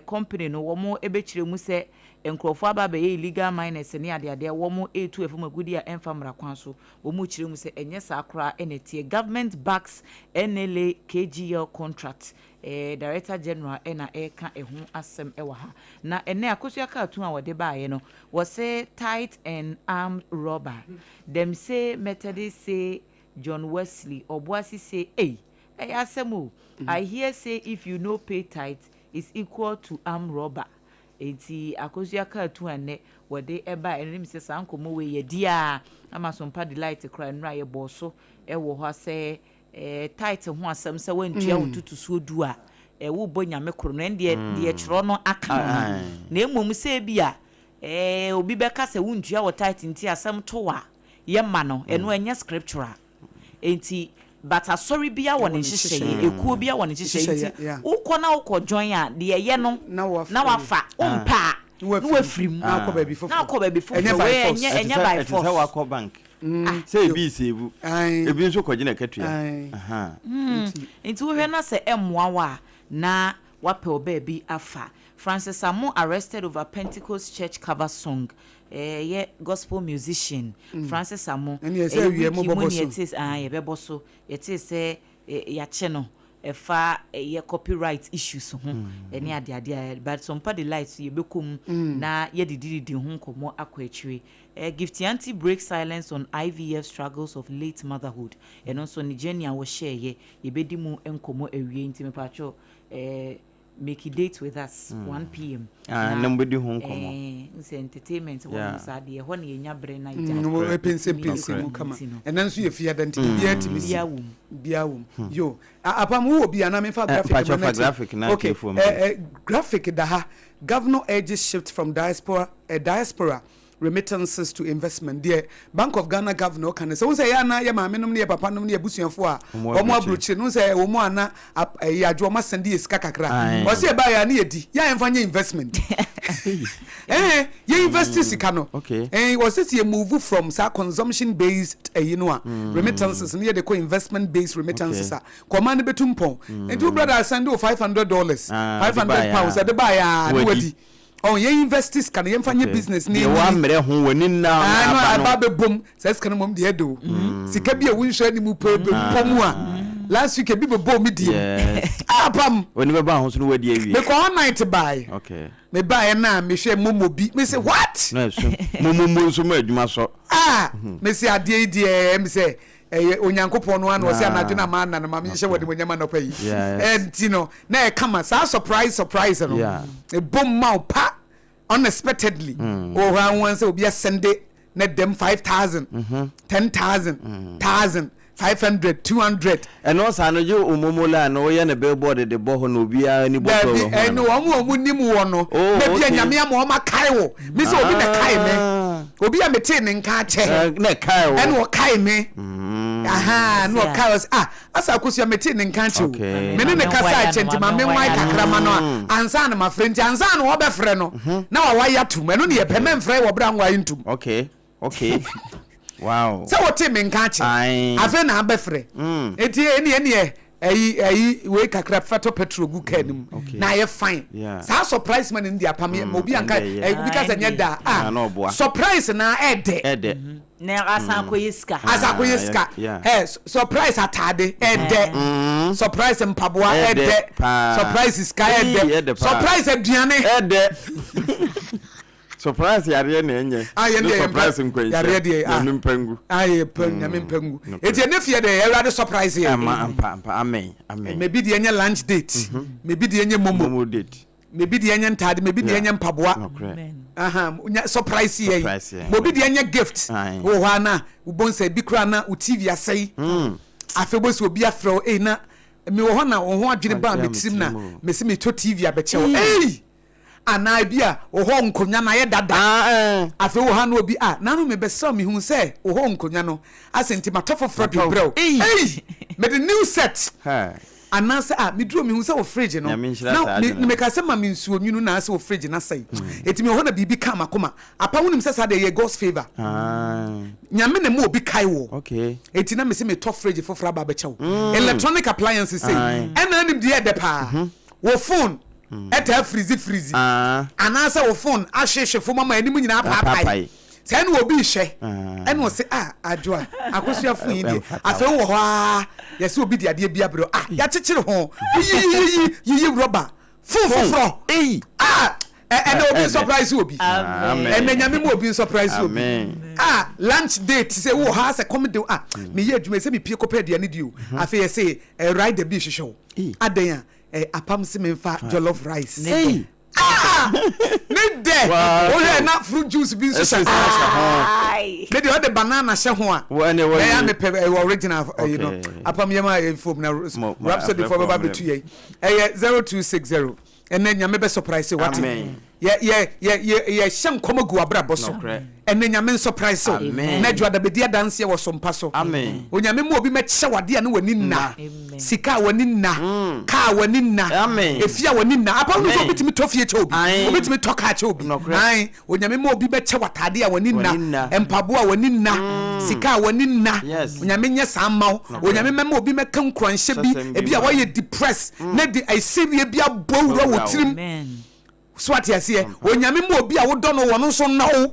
company no, wɔn bɛkyerɛ mu sɛ nkurɔfoɔ aba abɛyɛ illegal miners ne adeadeɛ, wɔn retu fam agudie a ɛmfa mmara kwan so. Wɔn kyerɛ mu sɛ ɛnyɛ saa koraa ɛna ɛteɛ. Government backs NLA KGL contract, Director General ɛna ɛreka ɛho asɛm ɛwɔ ha. Na ɛnɛ Akosua cartoon a wɔde baeɛ no, wɔsɛ "Tithe and armed robber. Dem say Methodist say John Wesley, Obuasi say ei, ɛyɛ asɛm o. I hear say if you no pay tithe is equal to armed robber." Enti Akosua cartoon a nnɛ wɔde ɛba ɛno nim sɛ saa nkɔmmɔ wei yɛdi a ama Sompa Delight koraa nnura yɛbɔɔ so ɛwɔ hɔ sɛ tithe ho asɛm, sɛ wantua wo ntotosoɔ 10 a wobɔ Nyame koro no, ɛndeɛ deɛ twerɛ no aka no, na mmom sɛ bi a obi bɛka sɛ wontua wɔ tithe nti asɛm to a yɛma no, ɛno ɛnyɛ scriptural. Enti but asɔre bia wɔ ne nhyehyɛeɛ, ekuo bia wɔ ne nhyehyɛeɛ, nti wokɔ na wokɔ join a, deɛ ɛyɛ no na wafa, wompɛ a na wafiri mu na akɔ baabi na akɔ baabi foforɔ. Wei ɛnyɛ by force. Ɛte sɛ wakɔ bank sɛ ebi save, ebi nso kɔgye na katua. Nti wohwɛ na sɛ ɛmmoa wo a, na wapɛ wo baabi afa. Francis Amo arrested over Pentecost church cover song, ɛyɛ gospel musician Francis Amo. Ɛyɛ week mu ne yɛte yɛbɛbɔ so, yɛte sɛ yɛakye no ɛfa ɛyɛ copyright issues ho ɛne adeade a, but Sompa Delight so yɛbɛkɔ mu na yɛdidididi ho nkɔmmɔ akɔ akyire. Gifty Anti break silence on IVF struggles of late motherhood, ɛno nso ne journey a wɔhyɛɛyɛ, yɛbɛdi mu nkɔmmɔ awie. Nti mepatwɔ make a date with us 1 p.m. Ah, na mbɛdi ho nkɔmmɔ. Nsɛ entertainment wɔ no saa deɛ, ɛhɔ na yɛnya berɛ na gya pɛnsɛmpɛnsɛ mu kama. Ɛnɛ nso yɛ fiada nti biribiara tumi si, biara wɔ mu. Biara wɔ mu. Yo, apam wowɔ bi anaa memfa graphic? Mpakyɛ, fa graphic na okay. Atiefoɔ graphic da ha. Governor urges shift from diaspora Remittances to investment deɛ Bank of Ghana Governor ɔka ne sɛ, wohu sɛ ɛyɛ a na yɛ maame nom ne yɛ papa nom ne yɛ abusuafoɔ a wɔn aburokyire no, wohu sɛ ɛwɔ mu a na ɛyɛ adwo wɔn asɛnde yɛ sika kakra. Ɔsɛ ɛbaa yɛ a ne yɛdi, yɛ a yɛmfa nyɛ investment. Ɛɛ yɛ invest sika no. Ɛɛ ɔsɛ sɛ yɛ move from saa consumption based ɛyi no a remittances no yɛde kɔ investment based remittances a kɔma no bɛtu mpɔn. Nti wo brother asɛnde wo $500, £500 ɛde baa yɛ a ne wadi. Ɔn yɛn invest sika no yɛnfa nyɛ business na yɛnyini. Deɛ wammerɛ ho w'ani nna ho na aba no. Aba abɛbom saa sika no mmom deɛ ɛdɛ o. Sika bi a wonhwɛ anim pɛ bɛbɔ mu a last week ebi bɛbɔɔ me die mu. Ah pam. W'ani bɛba ho so no wadi awie. Mekɔ hɔ night bae. Okay. Mebaeɛ na mehwɛ momo bi mese what? Na ɛso momo mo nso ma adwuma sɔ. Ah mese adeɛ yi deɛ ɛm sɛ ɛyɛ Onyankopɔn no ara na ɔsɛ anadwo na manna no ma menhyɛ wɔ animuonyam anɔpa yi. Ɛnti no na ɛkama saa surprise surprise no ɛbom ma wo pa unexpectedly mm. wɔ hɔ ahoa sɛ obi asɛnde na dɛm 5000 10000 1000 500 200. Ɛno saa no gye omomola no woyɛ no billboard de bɔ hɔ na obiara ni bɔtɔ wɔ ho. Dabi ɛno wɔn a wɔn nim wɔ no oh, na bi a nyame ama wɔn akae wo mi sɛ obi na kae me ah. obi a metee ne nka akyɛ na ɛkae wo ɛna ɔkae me mm. aha na ɔkae ɔsɛ ah asa akosua metee ne nka akyɛ o me ne ne kasa akyɛ nti ma me nwae kakra ma no a mm. ansa na mafrɛ nti ansa na wɔbɛfrɛ no mhm. na wawae atum ɛno ne yɛpɛ mɛmfrɛ wɔ berɛ anwae ntum okay okay wow sɛ wote me nka akyɛ afei na abɛfrɛ mm. nti ɛne ɛneɛ ɛyi ɛyi wei kakra fɛtɔ petrol gu kaa no mu mm, na ayɛ fine saa surprise money no de apam yɛ ma obi mm, anka ɛyi obi ka sɛ nyɛ da ah surprise na ɛdɛ ɛdɛ mm-hmm. na asan akɔyɛ sika asan akɔyɛ sika ɛ surprise ataade ɛdɛ surprise mpaboa ɛdɛ surprise sika ɛdɛ surprise aduane ɛdɛ. Surprise yareɛ na ɛnyɛ. Ah, yɛn deɛ surprise nkwanhyia. Yareɛ deɛ ah. Nyame mpa ngu. Ah, yɛ pa mm. Nyame mpa ngu. Eti ɛnɛ fie deɛ Awurade surprise yɛ. Ama ampa ampa amen amen. Mebi deɛ nyɛ lunch date. Mhm. Mebi deɛ nyɛ momo. Momo date. Mebi deɛ nyɛ ntaade. Mebi deɛ nyɛ mpaboa. Aha, nya surprise yɛ. Mobi deɛ nyɛ gift. Wɔ hɔ ana wobɔ nsa ebi kura na wo TV asɛe. Mm. Afei bɔ si obi afrɛ wo, ei na mewɔ hɔ na wo ho adwene baa me tirim na mesi metɔ TV abɛkyɛ wo. Ei! Anaa ebia wo hɔ nkonnwa no ayɛ dada. Afei wɔ ha no obi a, nano mebɛsrɛ wo mehuu sɛ wo hɔ nkonnwa no ase nti matɔ foforɔ de rebrɛ wo. Ei! Mede new set. Anaasɛ a, meduru hɔ mehuu sɛ wo fridge no, na me, meka sɛ ma me nsuo nwunu na asɛ wo fridge no asɛe. Enti mewɔ hɔ na biribi kaa m'akoma. Apa wonim sɛ saa deɛ ɛyɛ God's favour. Nyame na ɛma obi kae wo. Enti na mese metɔ fridge foforɔ aba abɛkyɛ wo. Electronic appliances sei. Ɛna anim deɛ ɛdɛ paa. Wo phone ɛtaa firizi firizi anaasɛ wo phone ahwehwe fam ama anim nyinaa apaapae. Sɛ ɛna obi rehwɛ ɛna ɔse ah Adwoa Akosua phone yi deɛ afei wowɔ hɔ ara yɛse obi de adeɛ bi abrɛ wo ah yɛakyekyere ho yiyiyiyi yiyi rɔba phone foforɔ ah ɛnɛ obi surprise obi ɛnɛ nyame mu obi surprise obi ah lunch date sɛ wowɔ hɔ asɛ kɔm de ah meyɛ adwuma sɛ mepie kɔpɛ aduane di o afei yɛse rider bi hwehwɛ wo adɛn a Eh, apam se memfa jollof rice. Ne Ah! Ne dɛ! Wohwɛ na fruit juice bi nso hyɛ ho. Me deɛ ɔde banana hyɛ ho a. Ɛyɛ a mepɛ ɛwɔ original ɛyi no. Apam yɛ ma yɛ fom na Rhapsody fo bɛba bɛtu yɛn. Ɛyɛ 0260. Ɛnɛ Nyame bɛ surprise wate. Yɛ yɛ yɛ yɛ yɛhyɛ nkɔm agu w'abrabɔ so. Ɛnɛ Nyame nsɔpraise wo. Na Dwoada bɛdi adanseɛ wɔ sompa so. Onyame ma obi mɛkyɛ wo adeɛ a ne w'ani nna. Sika a w'ani nna. Car a w'ani nna. Efie a w'ani nna. Apa wonim sɛ obi tumi tɔ fie kyɛ obi. Obi tumi tɔ car kyɛ obi. Ae. Onyame ma obi bɛkyɛ wo ataadeɛ a w'ani nna. Mpaboa a w'ani nna. Sika a w'ani nna. Onyame nyɛ saa mma wo. Onyame mɛma obi mɛka nkuranhyɛ bi. Ebi a woayɛ depressed na de ɛsereɛ bi abɔ wura wo tirim. So ate aseɛ? Onyame ma obi a wodɔ no ɔno nso nnɔ wo.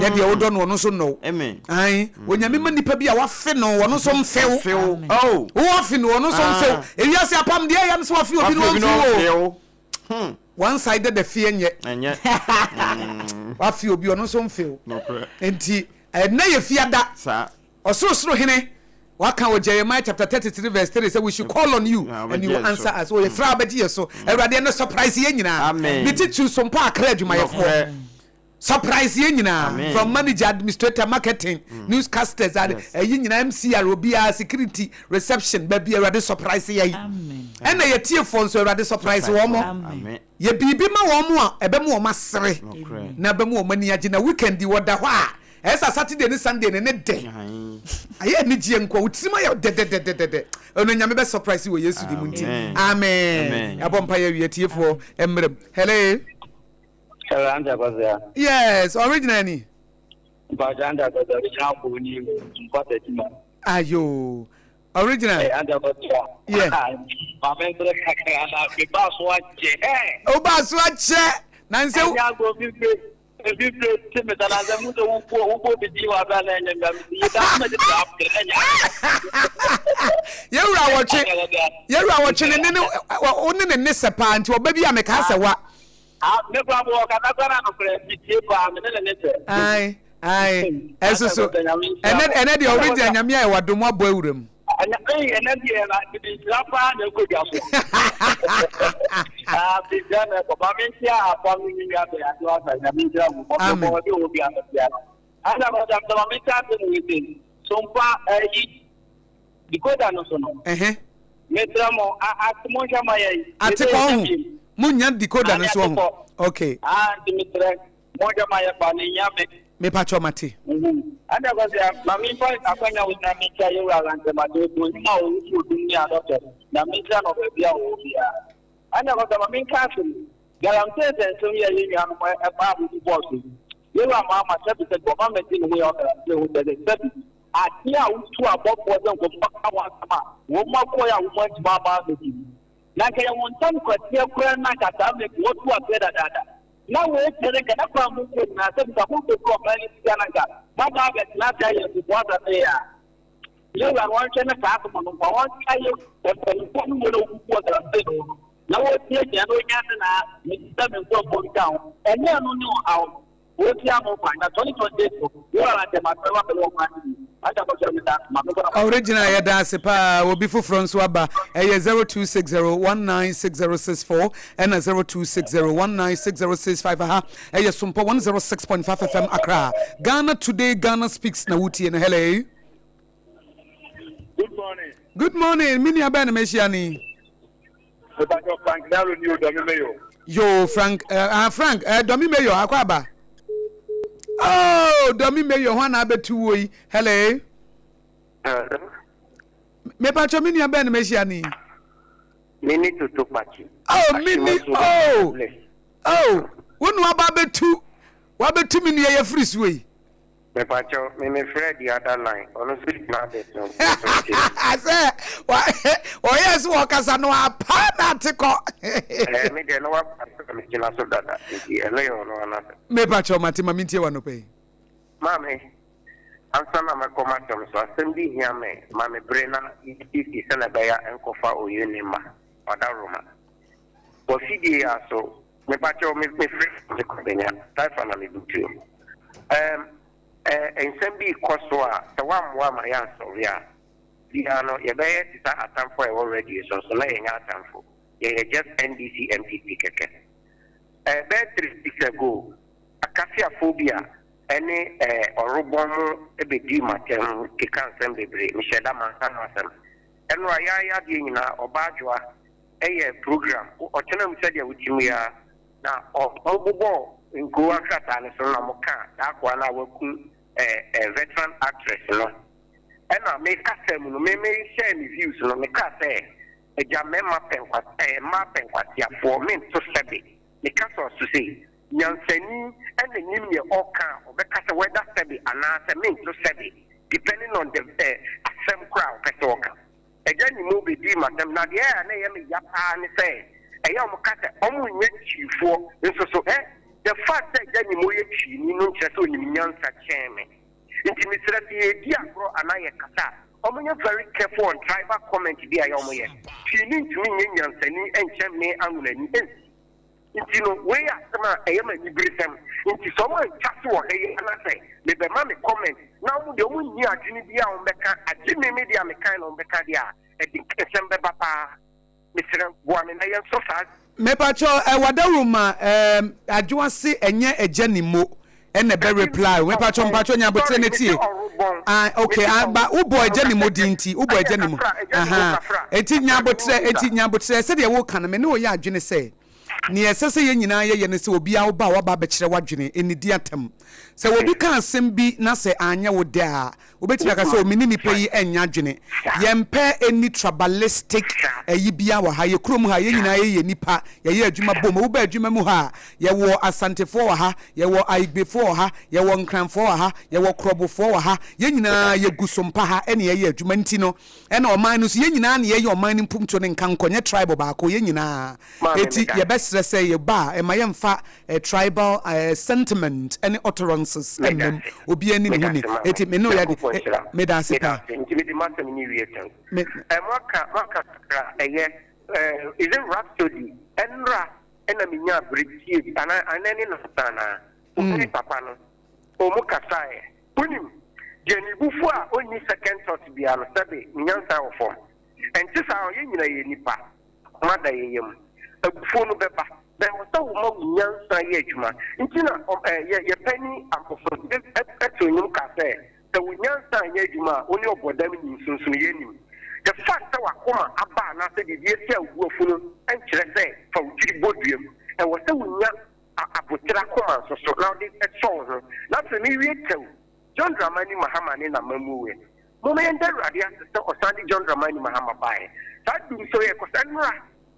Yɛ deɛ wodɔ no ɔno nso nnɔ wo. Ae, Onyame ma nipa bi a wafe no ɔno nso mfe wo. Oh. Wo wafe no ɔno nso mfe wo. Ah. Ewiase apam deɛ ɛyɛ no sɛ wafe obi no wamfe wo. Hmm. One sided afie nyɛ. Ɛnyɛ. Wafe obi ɔno nso mfe wo. Nti ɛnɛ yɛ fiada. Saa. Ɔsorosoro Hene, waka wɔ Jeremiah chapter 33 verse 3 sɛ we should call on you and you will answer us. Ɔyɛ frɛ a wobɛgye yɛ so. Awurade ɛnɛ surprise yɛn nyinaa. Amen. Ne titiriw so mpo akra adwumayɛfoɔ. Nokorɛ. Surprise yɛn nyinaa from manager, administrator, marketing, mm. newscasters, ɛyi nyinaa MCR, obiara security, reception, baabi Awurade surprise yɛn. Ɛna yɛtiefoɔ nso Awurade surprise wɔn mo. Yɛ biribi ma wɔn mo a ɛbɛma wɔn asere na ɛbɛma wɔn ani agye na weekend wɔda hɔ a ɛsɛ Saturday ne Sunday ne ne dɛ ayɛ anigyeɛ nkoa wo tirim ayɛ dɛdɛdɛdɛdɛ ɛno Nyame bɛ surprise wɔ Yesu di mu nti amen. Yɛabɔ mpa yɛ awie atiefoɔ mmerɛm. Hello. Hello, Auntie Akosua. Yes, original ni. Mpacho Auntie Akosua, original fo ni mpata chima. Ayo, original. Hey, Auntie Akosua. Yeah. Maame nsere kakra na me ba so akyɛ. Hey. O ba so akyɛ. Na nse. Anya go fifre. Fifre ti me sana nse mu se wo wo wo bi di wa ba na nya me yi da me di da apre na nya. Yewura wɔtwe. Yewura wɔtwe ne ne wo ne ne ne sɛ paa nti ɔba bi a me ka sɛ wa. Ah, me kura mo ɔkasa kura na nokorɛ me tie paa me ne ne ne sɛ. Ae ae ɛnso so ɛnɛ ɛnɛ deɛ ɔredi anyame ayɛ wadom abɔ awura mu. Ɛnɛ ɛyi ɛnɛ deɛ na mede nhyira paa na ɛkɔ dwa so. Ah, mede nhyira na ɛkɔ. Ma me nkyia afa me me nua bɛn ado asa nyame nhyira mu. Amen. Ɔbɔ ɔde wɔ bi ano bia no. Ana kɔsɛ msɛ ma me nkyia ase mu wese. Sompa ɛyi Decoder no so no. Ɛhɛ. Mesrɛ mo, a ate monhwɛ ma yɛn. Ate kɔ ɔho. Mo nya decoder no so ɔho. Okay. Ah, nti mesrɛ, monhwɛ ma yɛn ba no ehia me. Me pakyɛw mate. Mhm. Ɛna ɛkɔ sɛ, ma me mfa akwanya wo na menkyia yɛwura Lankyɛmate Otu, onyim a ɔwɔ fi Odum ne Adɔtɔ, na menkyia no wɔ baabi a ɔwɔ biara. Ɛna ɛkɔ sɛ, ma menka asɛm yi, Galamsey nsɛnsɛm yi a yɛn nuanom ɛbaa mu bobɔɔ so yi, yɛwura Mahama sɛbi sɛbi ɔma mɛgye ne ho yɛ wɔ galamsey ho kyerɛ sɛ sɛbi Adeɛ a wotu abɔfoɔ sɛ nkɔmmɔ ka ho asɛm a wɔn akɔeɛ a wɔn antumi amma ammɛdi mu. Na anka yɛwɔ ntam kwateɛ koraa na anka saa mmerɛ yi wɔatu aseɛ dadaada. Na wei kyerɛ nka na kwan a monkɔ nyinaa sɛ nka monkɔtu ɔman no sika na nka moaba abɛtena ase ayɛ nkokoɔ asase yi a. Yɛn wura no ɔnhwɛ ne saa asɛm no mfa ɔnkae mpanimfoɔ no mu na wɔbubu ɔgalamsey no ho no na wɔtiatia na ɔnya ne na mesesa me nkurɔfoɔ nka ho. Ɛnyɛ ɛno ne ɔhaw no. Original yɛda ase paa obi foforɔ nso aba ɛyɛ 0260196064 ɛna 0260196065 aha ɛyɛ Sompɔ 106.5 FM Accra Ghana Today Ghana Speaks na wotie no hello. Good morning. Good morning me nua bɛn na mehyia ni. Mepatɔ Frank Daro ni o Dɔmi Mayor. Yo Frank eh, ah Frank eh, Dɔmi Mayor akɔ aba. Oh Dɔmi Mayor ho ana abɛtu wo yi. Hello. Hello. Mepatɔ me nua bɛn na mehyia ni. Mini Toto Kpakye. Oh mini oh oh wo nua ba abɛtu wabɛtu me nua yɛ firi suo yi. Mepakyɛw, me me frɛ the other line, ɔno nso gyina abɛto nso nti. Sɛ ɔyɛ sɛ wɔkasa no apa na ate kɔ. Ɛɛ me deɛ na wapa sɛ me gyina so dada nti ɛno yɛ ɔno anasɛ. Mepakyɛw mate ma mentie w'anɔpa yi. Maame, ansa na mɛkɔ m'asɛm so, asɛm bi hia me, ma me bere na yɛnsiesie sɛnea ɛbɛyɛ a ɛnkɔfa oye ne mma, ɔdawuroma. Wɔ fidie yi ara so, Mepakyɛw me me frɛ me Kwabenya Taifa na me butuo. Ɛɛm ɛɛ nsɛm bi rekɔ so a sɛ woammoa ama yɛansɔre a biara no yɛbɛyɛ te sɛ atamfo a yɛwɔ radio so nso na yɛnyɛ atamfo yɛyɛ just NDC NPP kɛkɛ. Ɛɛ bɛyɛ 3 weeks ago Akasiafoɔ bi a ɛne ɛɛ Ɔrobɔn mo bɛdii m'atɛm keka nsɛm bebree mehyɛ da manka ho asɛm. Ɛno a yɛayɛ adeɛ nyinaa ɔbaa adwoa yɛ program, ɔtena mu sɛdeɛ wote mu yi ara, na wɔbobɔɔ nkurow nkrataa no so na wɔkaa saa akoa no a waku veteran actress no. Ɛna me kasa mu no, me me share me views no, me kaa sɛ, agya mmarima pɛ nkwa, ɛɛ mmaa pɛ nkwaseafoɔ, mento sɛbe. Me ka sɔɔ so sei, nyansani ɛna nim neɛ ɔka a, ɔbɛka sɛ whether sɛbe anaasɛ mento sɛbe, depending on the ɛɛ asɛm koraa a ɔpɛ sɛ ɔka. Agya Nimo bɛdii m'asɛm, na deɛ a na ɛyɛ me ya paa ne sɛ, ɛyɛ a wɔka sɛ wɔnyɛ Twiifoɔ nso so ɛ? The fact sɛ Agya Nimo yɛ Twiini no nkyerɛ sɛ ɔnim nyansa kyɛn me. Nti mesrɛ sɛ yɛredi agorɔ anaa yɛkasa a, wɔnyɛ very careful on tribal comment bi a ɛyɛ a wɔyɛ. Twiini ntumi nyɛ nyansani nkyɛn me Anwonani, ɛnsi. Nti no, wei yɛ asɛm a ɛyɛ me aniberesɛm. Nti sɛ wɔn antwa so wɔ ha yi ana sɛ mebɛma me comment na wɔn deɛ wɔn nni adwene biara a wɔn bɛka agye me me deɛ a mekae na wɔn bɛka deɛ a, ɛde nsɛm bɛba paa. Mesrɛ boa me na yɛnsɔ saa. Mepakyɛw ɛ wadawuruma ɛɛm adwoa se ɛnyɛ agya ni mo. Ɛna ɛbɛ reply o. Mepatwɔ mpatwɔ nya abotrɛ na tie. Ah okay ah ba wobɔ agya ne mu din nti wobɔ agya ne mu. Aha eti nya abotrɛ eti nya abotrɛ sɛdeɛ woka no me ne wo yɛ adwene sɛ nea ɛsɛ sɛ yɛn nyinaa yɛyɛ ne sɛ obiara woba a waba abɛkyerɛ w'adwene nnidi atɛm. Sɛ obi ka asɛm bi na sɛ anyɛ wo dɛ a Wobɛtumi aka sɛ, Oh, me ne nipa yi nyɛ adwene. Yɛmpɛ any tribalistic ayi biara wɔ ha. Yɛ kurom ha, yɛn nyinaa yɛyɛ nnipa. Yɛyɛ adwuma bom. Woba adwuma mu ha a, yɛwɔ Asantefoɔ wɔ ha, yɛwɔ Aigbefoɔ wɔ ha, yɛwɔ Nkranfoɔ wɔ ha, yɛwɔ Korɔbofoɔ wɔ ha. Yɛn nyinaa yɛgu so mpa ha na yɛyɛ adwuma. Nti no, ɛna ɔman no nso, yɛn nyinaa na yɛyɛ ɔman no mpuntuo no nka nkɔ, nyɛ tribe baako, yɛn nyinaa. Enti yɛbɛsrɛ sɛ yɛba a, mma yɛmfa tribal sentiment ne utterances mma mu. Obiara nni ne ho ni. Enti me ne wo yɛ ade. Meda ase paa. Nti mede m'asɛm no wie tɛn. Moaka moaka kakra ɛyɛ is it Rhapsody ɛnora ɛna menyaa bere tie bi anaa anaa ne nansa anaa wo ne papa no ɔmo kasaeɛ wonim deɛ ne bufu a ɔnni second thought biara no sɛbe ne nyansa wɔ fam ɛnte saa ɔyɛ nyina yɛ nipa Koma da yɛn yam. Abufuo no bɛba. Na ɛwɔ sɛ woma wo nyansa yɛ adwuma. Nti na yɛ yɛ panin Ampofo too nnwom kaa sɛ, Sɛ wo nyansa anyɛ adwuma a, wo ne ɔbɔdam nni nsonsonoeɛ nnim. The fact sɛ w'akoma aba anaasɛ biribi asi a wo bo afu no nkyerɛ sɛ fa wo tiri bɔ dua mu. Ɛwɔ sɛ wonya aboterɛ akoma nso so na wode sɔ wo ho. Na afei mewie tɛw, John Dramani Mahama ne n'amammuo. Momma yɛnda Awurade ase sɛ ɔsan de John Dramani Mahama baeɛ. Saa dum so yɛ kɔsɛ nnora.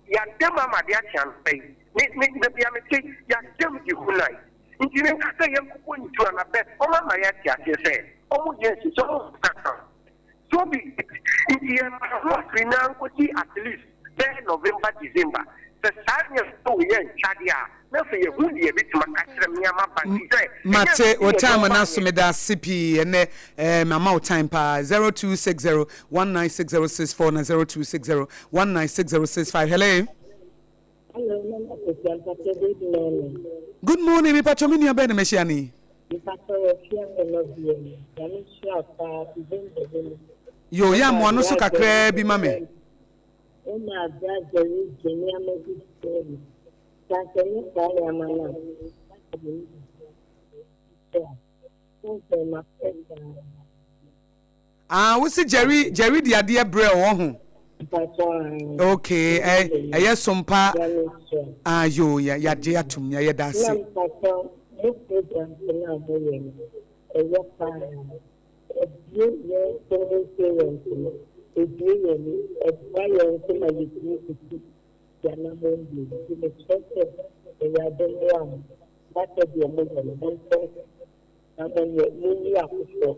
Yɛada mu ama adeɛ akye anɔpa yi. Me, me, baabi a mete, yɛada mu the whole night. Nti menka sɛ yɛnkɔbɔ ne tuo anaa bɛ, wɔn ama yɛate aseɛ sɛ wɔn yɛ nhyehyɛ, wɔn nsesa. So be it. Nti yɛmma ho afiri no ara nkɔsi at least bɛyɛ November, December. Sɛ saa nneɛma wei antwa deɛ a, na afei yɛahu deɛ yɛbɛtumi aka akyerɛ me ama ba nti sɛ ɛnyɛ Mate wo nti na time yɛde no aso baeɛ. meda ase pii ɛnɛ eh, mama wo time paa 0260 196064 na 0260 196065 hello. Hello, Mama Kofi, Mpacho, good morning. Good morning, Mpacho, me nua bɛn na mehyia ni? Mpacho, wɔfia me no bie mu. Nyame nhyira paa, December bi mu. Yo, yɛ amoa no so kakraa bi ma me. Wo maa brother yi gye nneɛma bi kyerɛ me. Sɛ anka ɛnyɛ saa nneɛma no a, na anka me ne bi a, wohu sɛ mafrɛ saa. Ah, wo se Jerry, Jerry de adeɛ brɛ wo ho. Okay, ɛ ɛyɛ sompa. Ah, yo, ya yagye atum, ya yɛda ase. Na mpakyɛw, mo programs no a moyɛ no, ɛyɛ paa. Ɛbue yɛn single parents no, ɛbue yɛn ani, ɛboa yɛn nso ma yɛtumi tutu yɛn anammɔn bio. Nti mesrɛ sɛ Awurade mmoa mo na sɛdeɛ moyɛ no monkɔ so na monyɛ, monyi afoforɔ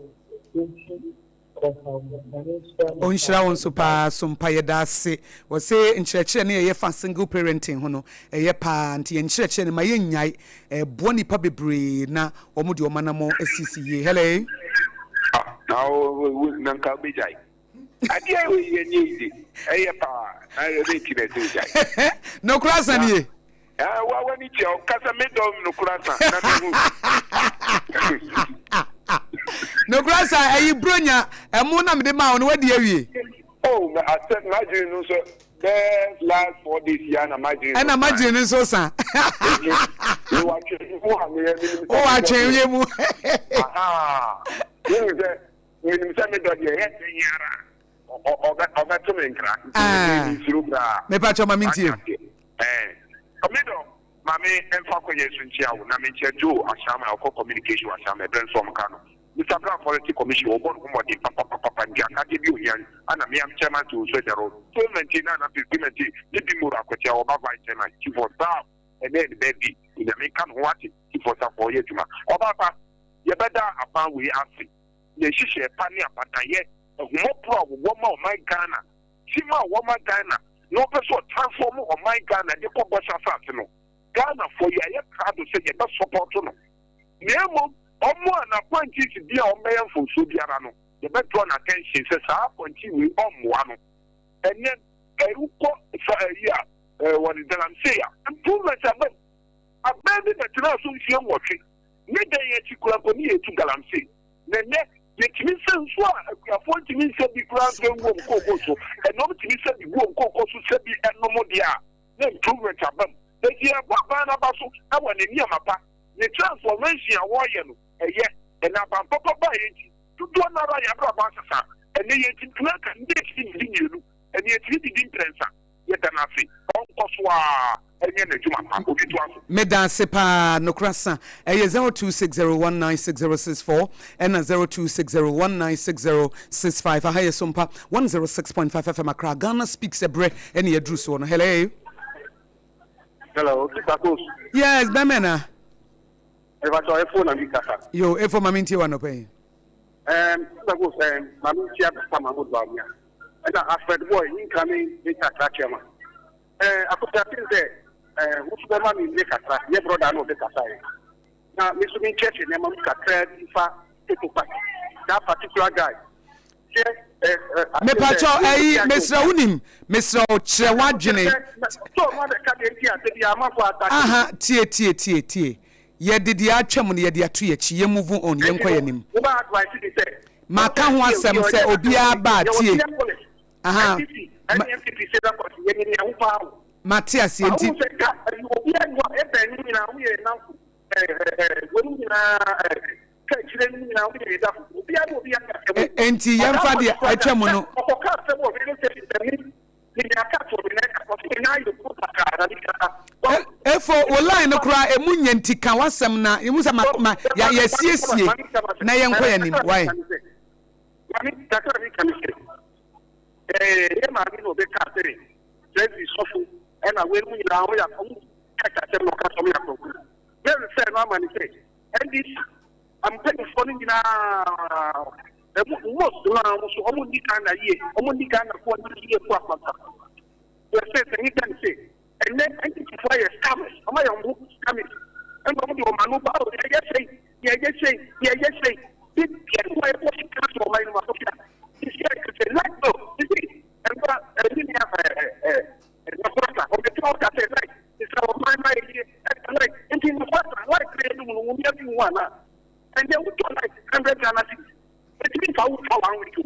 mfi ɔhaw mu. Nyame nhyira mo Ɔnhyira wo paa. nso paa Sompa yɛda ase. Wɔse nkyerɛkyerɛ ne yɛyɛ fa single parenting ho no ɛyɛ paa nti yɛn nkyerɛkyerɛ no ma yɛnnyae Ɛboa nnipa bebree na wɔn de wɔn anamɔn asisi yie. Hello. Ah, na wo na nka wobɛgyae. Adeɛ a ɛyɛ yɛ nyɛ yi de, ɛyɛ paa, na ɛdɛ nti na ɛsɛ ogyae. Nokora sa nie. Ah, wa w'ani tua wo kasa me dɔ nokora sa na me hu. Nokora sa ɛyi bronya ɛmo na mede maa wo no wadi awie. Oh, na asɛ m'adwene no nso bɛɛ last 4 days ya na m'adwene no Ɛna m'adwene no nso sa. Eti mewɔ atwɛn mu a meyɛ menim sɛ Wowɔ atwɛnwie mu. Aha. Menim sɛ menim sɛ me dɔ deɛ ɛyɛ dɛn ara ɔbɛ ɔbɛto me nkra. Nti me nsuro koraa. Mepa kyɛw ma mentie. Ɛɛ. Me dɔ ma me mfa kɔnyɛ nso nkyia wo na menkyia Joe Ashama ɔkɔ communication wɔ Ashama ɛbrɛ nso ɔmo ka no. Mister Brown Forestry Commission wɔbɔ ne ho mmɔden papapapapa nti akadeɛ bi ohia ana me am chairman to Osu Agyarɔ so maintain na ana maintain ne bi moro akwatia ɔba vice chairman chief of staff ɛnɛ yɛ ne birthday Onyame nka ne ho wate chief of staff ɔyɛ adwuma ɔbaa pa yɛbɛda aban wei ase ne nhyehyɛɛ pa ne abadayɛ ahummɔborɔ a wɔwɔ ma ɔman Ghana tema a wɔma Ghana na ɔpɛ sɛ ɔtransform ɔman Ghana de kɔ bɔhyɛ asase no Ghana foɔ yɛayɛ krado sɛ yɛbɛ support no Na mmom wɔn a n'appointees bi a wɔbɛyɛ mfomsoɔ biara no, yɛbɛ draw n'attention sɛ saa appointee wei ɔmmoa no. Ɛnnɛ wokɔ sa ayi a wɔde galamsey a, improvement aba mu. Aban bi bɛtenaa so mfeɛ 8, ne dɛn akyi koraa mpo ne yɛretu galamsey. Na ɛnnɛ yɛtumi sɛ nsuo a akuafoɔ ntumi nsɛ bi koraa mfa ngu wɔn kooko so, ɛnnɛ wɔtumi sɛ bi gu wɔn kooko so sɛ bi nom deɛ a, na improvement aba mu. Enti yɛrebɔ aban no aba so wɔ ne nneɛma pa. Ne transformation a wɔreyɛ no, ɛyɛ. Ɛna aban papa baeɛ nti, dodoɔ no ara yɛn abrabɔ asesa. Ɛnnɛ yɛntumi, na anka nnɛ yɛtumi didi mmienu, ɛnnɛ yɛtumi didi mprɛnsa. Yɛda no ase. Ɔnkɔ so ara nyɛ n'adwuma pa. Obi ntoa so. Meda ase paa nokora sa ɛyɛ 0260196064 ɛna 0260196065 aha yɛ Sompa 106.5 FM Accra Ghana Speaks ɛbrɛ ɛne yɛduru soɔ no hello. Hello, Sister Kos. Yes, bɛmɛ na. Ɛfɛ efo na mi kasa. Yo, efo ma mi ntie wa nɔpɛ yi. Sister Kos, ma mi ntia Dr. Mahmoud Bawumia. Ɛna Alfred Boy, incoming HR chairman. Akosua I think sɛ wo nso bɛma me mmire kakra, yɛ brɔda na ɔde kasaeɛ. Na me nso menkyerɛkyerɛ nneɛma mu kakra bi fa Toto Party, that particular guy. Sɛ Mepakyɛw ɛyi mesrɛ wo nim mesrɛ wo kyerɛ w'adwene. Aha tie tie tie tie yɛde deɛ atwam no yɛde ato yɛkyi yɛ move on yɛnkɔ yɛn anim. Maka ho asɛm sɛ obiara ba tie. Aha. Mate aseɛ nti. Enti yɛmfa deɛ atwa mu no. Efo wo line no koraa emu nyɛ nti ka w'asɛm na emu sɛ ma ma yɛasiesie na yɛnkɔ yɛn anim why. Maame kakra mi ka mi sɛ ɛɛ yɛ maame na ɔbɛka sɛ Presley sɔfo ɛna wei mu nyinaa ɔyɛ ɔmo kɛkɛ asɛm na ɔka sɛ ɔmo yɛ akorɔmfo bɛ refɛ no ama ne sɛ NDC mpanyinfoɔ no nyinaa ɛmu most no a ɔmo so ɔmo nni Ghana yie ɔmo nni Ghana foɔ no yie kɔ akwanta yɛsɛ sɛ ne ka ne sɛ Ɛnnɛ NDC foɔ ayɛ scammers, wɔn ayɛ wɔn ho scammers, ɛna wɔn de wɔn ano ba, oh yɛyɛ sei, yɛyɛ sei, yɛyɛ sei, biribiara nni hɔ a yɛbɔ sika so wɔ ɔman no mu akɔhwɛ a, sisi a ɛka sɛ light bill, sisi ɛnora ɛne nea ɛɛ ɛɛ Naforasa, ɔbɛtena hɔ ka sɛ light, sisi a ɔman no ayɛ yie, ɛka light, nti Naforasa light na yɛdum no, wɔn fi ho anaa? Ɛnɛ wotɔ light 100 Ghana cedis, ɛtumi nfa wo twa one week o.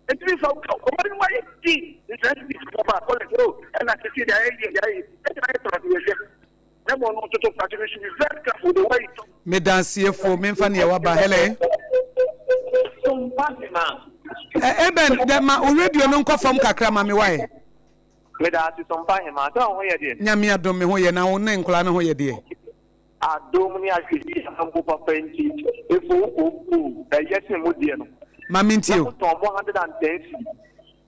Enti sɛ woka ɔman no mu ayɛ den nti na NDC foɔ ba college oh ɛna sisi deɛ ayɛ yie deɛ ayɛ yie ɛna ayɛ tɔrɔ deɛ hwɛ na mmom ɔno ntoto party no should be very careful the way he talk. Medansiefo memfa neɛ waba hello. Eben dɛ ma wo radio no nkɔ fam kakra ma me wae. Meda ase Sompa Hemaa, sɛ wo ho yɛ deɛ? Nyame adom me ho yɛ na wo ne nkwadaa no ho yɛ deɛ? Adom ne ahwɛyie a mpo papa nti, efo wo kɔ oo, ɛyɛ sen mo deɛ no. Ma me ntie Na o. mo tɔn mo 110 cedi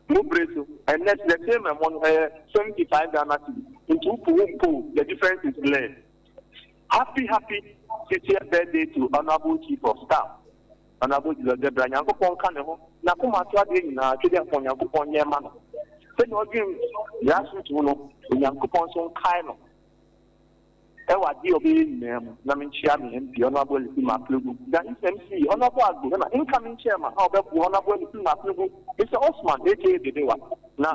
mo bere so, ɛnɛ the same ɛmo no ɛyɛ 75 Ghana cedi, nti wo po wo mpo o, the difference is clear. Happy happy 60th birthday to Honourable Chief of Staff, Honourable Jesus Debrah, Nyankopɔn nka ne ho, n'akoma so adeɛ nyinaa Twedeampɔn Nyankopɔn nyɛ mma no, sɛnea ɔdwen grassroots ho no, Onyankopɔn nso nkae no. Ɛwɔ adeɛ a ɔbɛyɛ nyinaa mu, na menkyea me MP, Honourable Elifim Aklegu, the East MC, Honourable Agbo, ɛna incoming Chairman a ɔbɛboa Honourable Elifim Aklegu, Mister Osman aka Dedewa. Na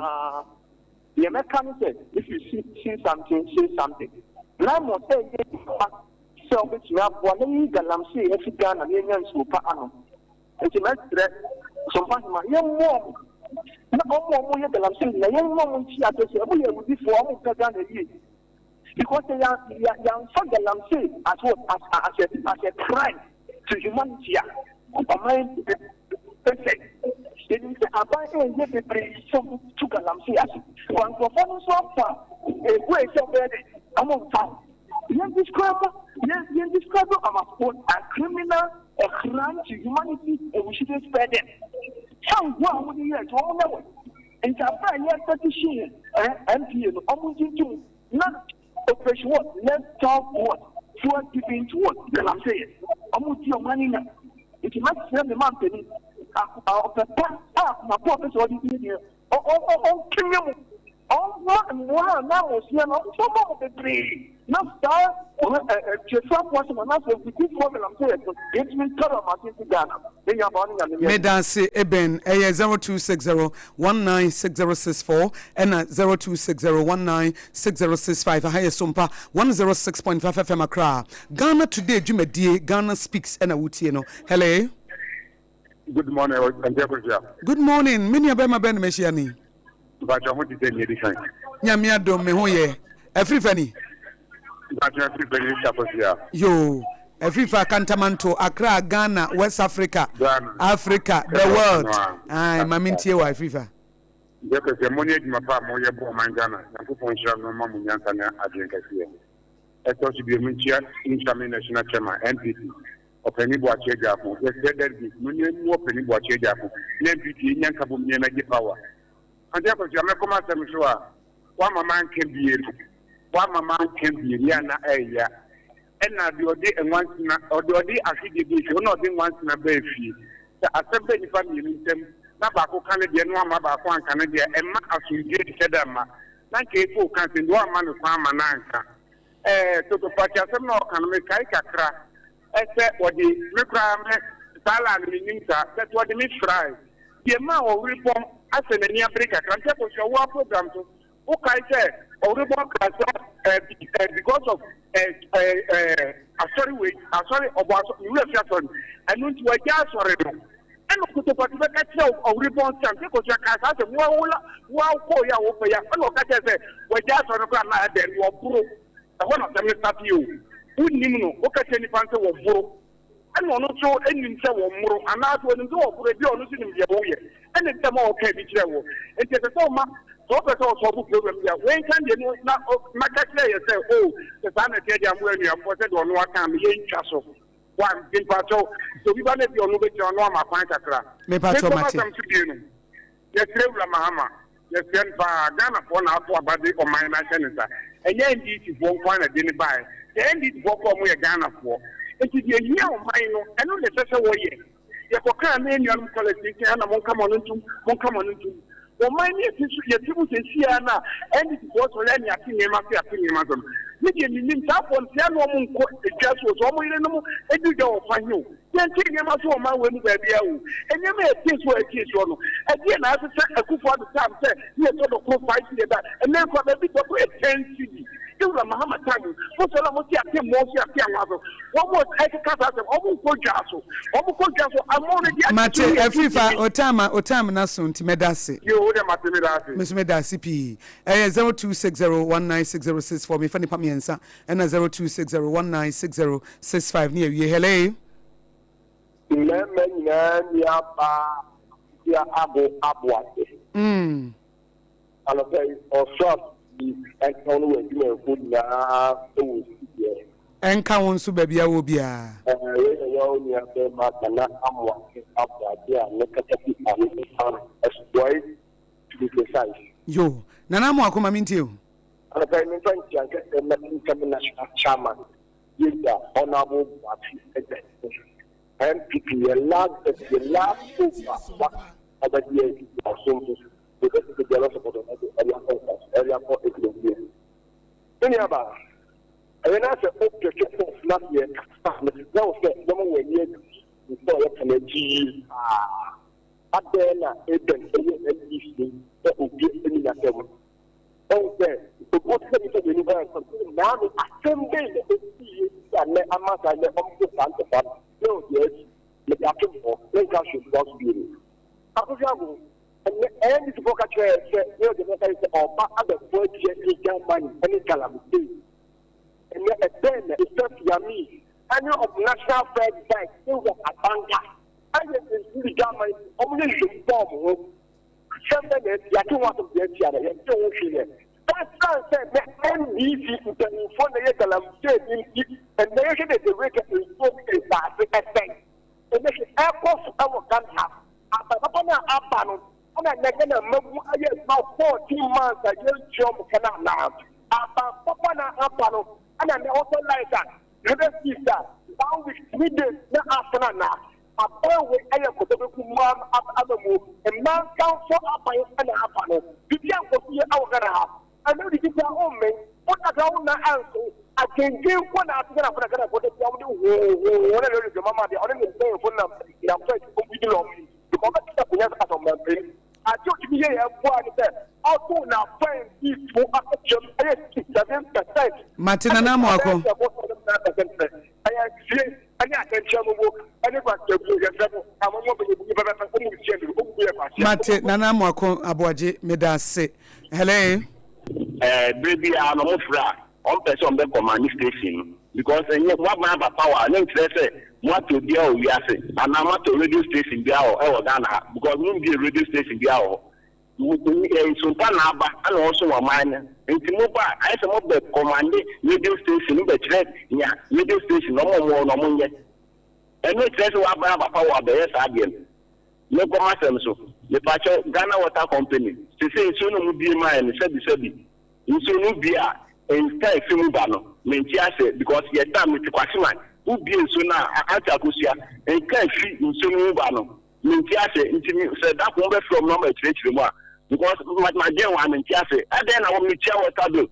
deɛ mɛka ne sɛ, if you see, see something, say something. Limon ɛreyɛ adwuma pa sɛ ɔbɛtumi aboa na yɛyi galamsey afi Ghana na yɛanya nsuo pa anom. Nti mɛsrɛ Sompa Hema, yɛmmoa wɔn na wɔn a wɔyɛ galamsey nyinaa yɛmma wɔn nte aseɛ sɛ wɔyɛ awudifoɔ, wɔmpɛ Ghana yie. Because sɛ ya ya yɛanfa galamsey as what as as a as a crime to humanity a, ɔman bɛsɛe. Yɛnim sɛ aban ɛɛyɛ bebree sɛ ɔmo tu galamsey ase. But nkorɔfoɔ no nso afa a way sɛ ɔmo bɛyɛ dɛ, ɔmo nfa ho. Yɛn describe yɛn yɛn describe ɔmo as what a criminal, a crime to humanity and we shouldn't spare them. Sɛ nkoa a ɔmo de yɛ adwuma ɔmo nyɛ wɔ. Nti aber a yɛ petition NPA no ɔmo ngye nto mu na operation what let's stop what fuel giving to what galamsey yɛ ɔmo di ɔman no nya nti mɛsrɛ me manpanin ɔpɛ pa a akoma pa ɔpɛ sɛ ɔde di deɛ ɔnkenya mu ɔmma mmoa a na ɔsua no ɔmfa ma mo bebree na saa twɛfrafoɔ asɛm anaasɛ agudifoɔ galamsey yɛ so yɛntumi ntɔre ɔmo ase mfi Ghana. Me nua ba ɔne Nyame nyɛ adwuma. Medase Eben, ɛyɛ 0260 196064 ɛna 0260 196065 aha yɛ Sompa 106.5 FM Accra. Ghana Today dwumadie Ghana Speaks ɛna wotie no. Hello. Good morning, Auntie Akosua. Good morning, me nua bɛrima bɛn na mahyia ni? Mpakyɛ ho te sɛ nea edi kan. Nyame adom me ho yɛ. Afiri fa ni? Mpakyɛ afiri panyin Chakosia. Yoo, Afifa Kantamanto, Accra, Ghana, West Africa, Ghana. Africa, the world. Ae, ma mentie wo Afifa. Nkyɛ kɛseɛ mo ne adwuma pa a mo yɛ boa ɔman Ghana Nyankopɔn nhyira no ma mo nyansa ne adwene kɛseɛ. Ɛtɔ so bio menkyia Incoming National Chairman NPP Ɔpanin Boakye Agyarko yɛsrɛ delegates mo nyɛ mmu Ɔpanin Boakye Agyarko na NPP nya nkabom nneɛma gye power. Auntie Akosua mɛkɔ m'asɛm so a woama manka bie no woama manka bie no yɛ a na ɛɛya. Ɛna deɛ ɔde nwansena, ɔde ɔde ahwedeɛ baa fie, ɔna ɔde nwansena baa fie. Sɛ asɛm ba nnipa mmienu ntam na baako ka ne deɛ na wamma baako anka ne deɛ a, ɛmma asomdwoeɛ nhyɛ da mma. Na anka Efo reka asɛm bi, wamma no kwan amma no anka. Ɛɛ, Toto Kwakye asɛm no a ɔka no, mekae kakra sɛ ɔde, me koraa me, saa laa no mennim saa, but ɔde me frae. Deɛ ɛmaa ɔwerebɔm asɛ n'ani abere kakra, nti akɔhwɛ wo ara program so, Wokae sɛ ɔrebɔ kaa sɛ eh, eh, because of eh, eh, eh, asɔre wei, asɔre, ɔbɔ asɔre, ne wura fi asɔre no, ɛno nti wagya asɔre no. Ɛna ɔkotopati bɛka kyerɛ ɔrebɔ nsɛm sɛ kɔsua kaa saa sɛ woa wola woa kɔɔ yɛ a wopɛ yɛ ɛna ɔka kyerɛ sɛ wagya asɔre no koraa na ɛdɛn wɔboro ɛhɔ na asɛm no sate o wonnim no woka kyerɛ nipa no sɛ wɔboro Ɛna ɔno nso nim sɛ wɔmmoro, anaasɛ ɔnim sɛ wɔboro, ebia ɔno nso nim deɛ woyɛ, ɛna ebia ma ɔkaa bi kyerɛɛ wo. Nti ɛsɛ sɛ ɔma, sɛ wopɛ sɛ ɔsɔlvo problem bi a, wei nka deɛ no na mɛka kyerɛ yɛ sɛ, oh, sɛ saa na ɛteɛ deɛ a, mo anuafoɔ, sɛdeɛ ɔno aka no, yɛntwa so. Wa, nti mpakyɛw, sɛ obi ba na ebia ɔno bɛgyina hɔ na wama kwan kakra. Mepakyɛw, Mekɔ mate. m'asɛm so bio no. Yɛsrɛ Wura Mahama, yɛsrɛ no paa, Ghanafoɔ na ato aba de ɔman no ahyɛ ne nsa. Ɛnyɛ NDC foɔ nko ara na ɛde no baeɛ. Sɛ NDC foɔ koraa wɔyɛ Ghanafoɔ. Nti deɛ ɛhia ɔman no, ɛno na ɛsɛ sɛ wɔyɛ. Yɛkɔkaa na yɛn nuanom colours yi sɛ ɛna monka mo ano ntom, monka mo ano ntom. Ɔman no yɛte so, yɛte mu seesei ara no a NDC foɔ sɔre a ne yɛate nneɛma so, yɛate nneɛma so no. Me deɛ mennim, saa foɔ no sɛ ɛna wɔn nkɔ dwa so o, sɛ wɔn yerenom di dwa wɔ fa he o. Yɛntee nneɛma so wɔ ɔman wei mu baabiara o. Nneɛma a ɛtee so a ɛtee soɔ no, ɛdeɛn na asesa Akufo Addo time sɛ ne yɛtɔ dɔkono five cedi ɛda ɛnnɛ nkoa baabi dɔkono yɛ ten cedi. Yɛwura Mahama time mu, mo sɔre a mo se ate mmɔɔ so ate anwa so. Wɔn a ɛkeka saa asɛm, wɔn nkɔ dwa so. Wɔn kɔ dwa so, ammɔɔ no deɛ Mate, ate so yɛ two Afiri fa cedi. o time a o time no aso nti mɛda ase. Yoo, wo deɛ mate meda ase. Me nso meda ase pii. Ɛyɛ 0260196064 mefa nipa mmiɛnsa ɛna 0260196065 ne yɛwie. Hello. Mmarima nyinaa nua baa Akosua Abo Aboagye. Mm. Anɔpa yi, ɔsoro asomdwie nka wo ne w'adwumayɛfoɔ nyinaa wɔ studio. Ɛnka wo nso baabi a wɔ biara. Wei na ɛyɛ wo nua barima Nana Amoakye Aboagye a ne kasa fi Ahenesan Asuboe to be precise. Yo, Nana Amoako ma mentie o. Anɔpa yi memfa nkyia nkɛsɛ mma Tintam National Chairman Yegya Honourable Boakye Agyarko NPP yɛ last but yɛ last hope a wa ɔbɛgye NPP asom so yɛbɛsi sɛ biara support ɔno de ɛde akɔ nsa so ɛde akɔ nkunimdie. Me nua baa, ɛyɛ na sɛ o peke off na sɛ yɛ kasa a mesrɛ wo sɛ bɛma w'ani adu nsɛm a yɛka no akyi yie paa. Adɛn na Eben yɛ NDC ni sɛ obi nni n'asɛm? Wahu sɛ obi sɛ nnipa mmienu ɛrekɔ no, naa no asɛm bɛn na ɛsiiɛ nti a nnɛ ama saa nnɛ ɔmko saa ntɔkwa no na ɔde asi mede ato hɔ menka hwee ntoa so bio no. Akofi Ago, ɛnnɛ NDC foɔ ka kyerɛɛ sɛ ne ɔde mɛka sɛ ɔba abɛko atia illegal mining ɛne galamsey. Ɛnnɛ ɛbɛn na Joseph Yami ɛne of National First Bank Ewura Abanga ayɛ illegal mining ɔmo yɛ nhwehwɛmu bɔ ɔmo ho. Asɛm bɛn na asi? Yɛate ho asɛm deɛ atia no, yɛnte ho hwee ɛ. Ɛsiane sɛ na NDC mpanimfoɔ na ɛyɛ galamsey no nti, ɛnnɛ yɛhwɛ deɛ the rate a nsuo ne nsaase ɛsɛe. Ɛnnɛ hwɛ ɛrekɔ so wɔ Ghana ha. Aban papa no a aba no, ɛna nnɛ Ghana mmamu ayɛ adwuma 14 months a yɛntua wɔn ka no anaa? Aban papa no a aba no, ɛna nnɛ wotɔ light a, 100 cedis a, one week, 3 days na asene anaa? Aban wei yɛ kɔtɔbɛku mmaa amamuo, mmaa nkamfo aban na aba no. Biribi ankɔ so yie wɔ Ghana ha. Ɛnɛ wodidi koraa wommen, woda koraa wo nna anso. Adwendwen nko na ate Ghanafoɔ na Ghanafoɔ da biara wɔde hoo hoo na lɔre dwamama deɛ ɔne ne mpanyinfoɔ nam nam fɛ wɔn didi na wɔn yi. Because ɔbɛte akonnwa so as ɔmanpanin. Adeɛ otumi yɛ yɛn boa ne sɛ ɔto n'aban fees mu akatua mu ɛyɛ 67%. Mate Nana Amoako. Ɛna ɛbɔ 79% pɛ. Ɛyɛ sie ɛne atɛnkyerɛ mo bo ɛne kwasia buo yɛsrɛ mo ama mo abɛyɛ bu pɛpɛpɛ ɔmo nsia duru ɔmo bu yɛ kwasia. Mate Nana Amoako Aboagye meda ase. Hello. Ɛɛ bere biara no ɔmo frɛ a. Ɔmpɛ sɛ ɔmbɛ commande station no because ɛnyɛ mo aban aba power a na nkyerɛ sɛ mo atɔ obiara wɔ wiase anaa mo atɔ radio station biara wɔ ɛwɔ Ghana ha because mo mbie radio station biara wɔ hɔ. Mo ɛɛ Sompa na aba ɛna ɔsom ɔman no nti mo ba a ayɛ sɛ mo bɛ commande radio station no bɛ kyerɛ nea radio station no ɔmo a ɔmo wɔ hɔ no ɔmo nyɛ. Ɛno nkyerɛ sɛ w'aban aba power a bɛyɛ saa adeɛ no. Menkɔ m'asɛm so. Mepakyɛw, Ghana Water Company, sesei nsuo no a ɔmo bie maeɛ no sɛbi sɛbi nsuo no bie a nsa a ɛfiri mu ba no mente aseɛ because yɛ time mete Kwashiman wo bie nsuo no a Auntie Akosua nka a ɛfiri nsuo no mu ba no mente aseɛ nti me sɛ da ko mobɛfrɛ ɔmo na ɔmo akyerɛkyerɛ mu a because ma madwen ho a mente aseɛ adɛn na wɔ metua water bill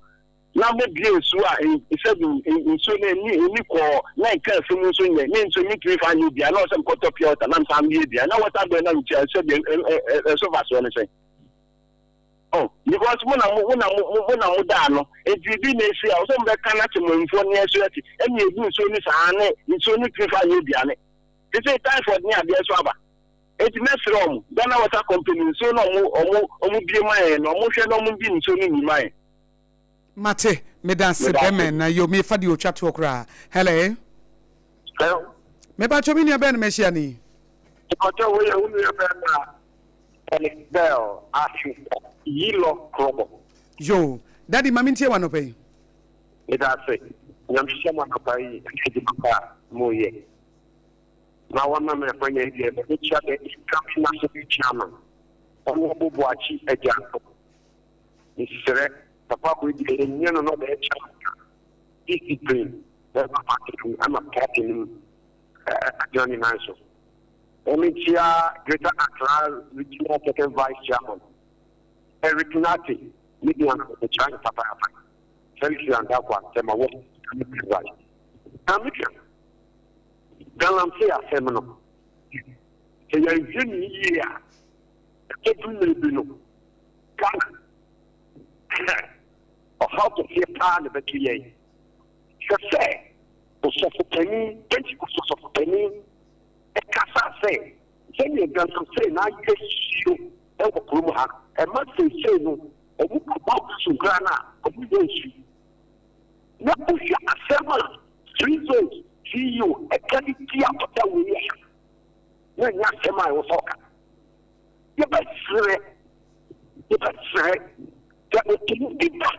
na mo bie nsuo a sɛbi nsuo no ɛni ɛni kɔɔ na nka ɛfiri mu nso nyɛ ne nsuo mentumi fa nyɛ aduane na ɔsɛ mekɔtɔ pure water na mesan meyɛ aduane na water bill na metua sɛbi ɛso fasoɔ ne sɛn. Oh, because mo na mo mo na mo mo na mo da ano. Nti biribi na esi a, ɔsɛ mo bɛka na temammufoɔ ne ɛso ɛte. Ɛne ebu nsuo ne saa ne nsuo ne tumi fa nyɛ aduane. Te sɛ typhoid ne adeɛ nso aba. Enti mɛsrɛ wɔn, Ghana Water Company nsuo na ɔmo ɔmo ɔmo bie ma yɛn no, ɔmo hwɛ na ɔmo di nsuo no nyi ma yɛn. Mate, medase Medase. bɛmɛ na yo mefa deɛ otwa toɔ koraa. Hello. Hello. Mepakyɛ me nua bɛn na mahyia no yi? Mepakyɛ wei yɛ wo nua bɛrima Felix Bell Ahwe Yilɔ Krɔbɔ. Yoo, Daddy ma mentie wo anɔpa yi. Medase. Nyame nhyira mo anɔpa yi ne adwuma pa a moyɛ. Na wama me akwanya yi deɛ mɛbɛkyia the incoming national chairman, Honourable Boakye Agyarko. Mesrɛ, papa wei deɛ yɛnyɛ no na ɔbɛyɛ chairman a, discipline bɛba party no mu ama party no agyina ne nan so. Wɔmekyia Greater Accra Regional Second Vice Chairman, Eric Nartey, ne deɛ anka mekyia no papaapa. Felix Yandakwa, Tema West ne Vice. Na meka galamsey asɛm no, sɛ yɛnhwɛ ne yie a, ɛbɛdu mmerɛ bi no, Ghana ɔhaw kɛseɛ paa na ɛbɛto yɛn. Hwɛ sɛ Osɔfopanin, Pentekoste Ɔsɔfopanin kasaa sɛ, sɛdeɛ galamsey no ayɛ hyio wɔ kurom ha, ɛma seesei no wɔn kɔbɔ abusu koraa no a, wɔnyɛ nsu. Na wohwɛ asɛm a Free Zones CEO ka de tia papa wei a, na ɛnyɛ asɛm a ɛwɔ sɛ ɔka. Yɛbɛsrɛ, yɛbɛsrɛ sɛ ɔpanin bi ba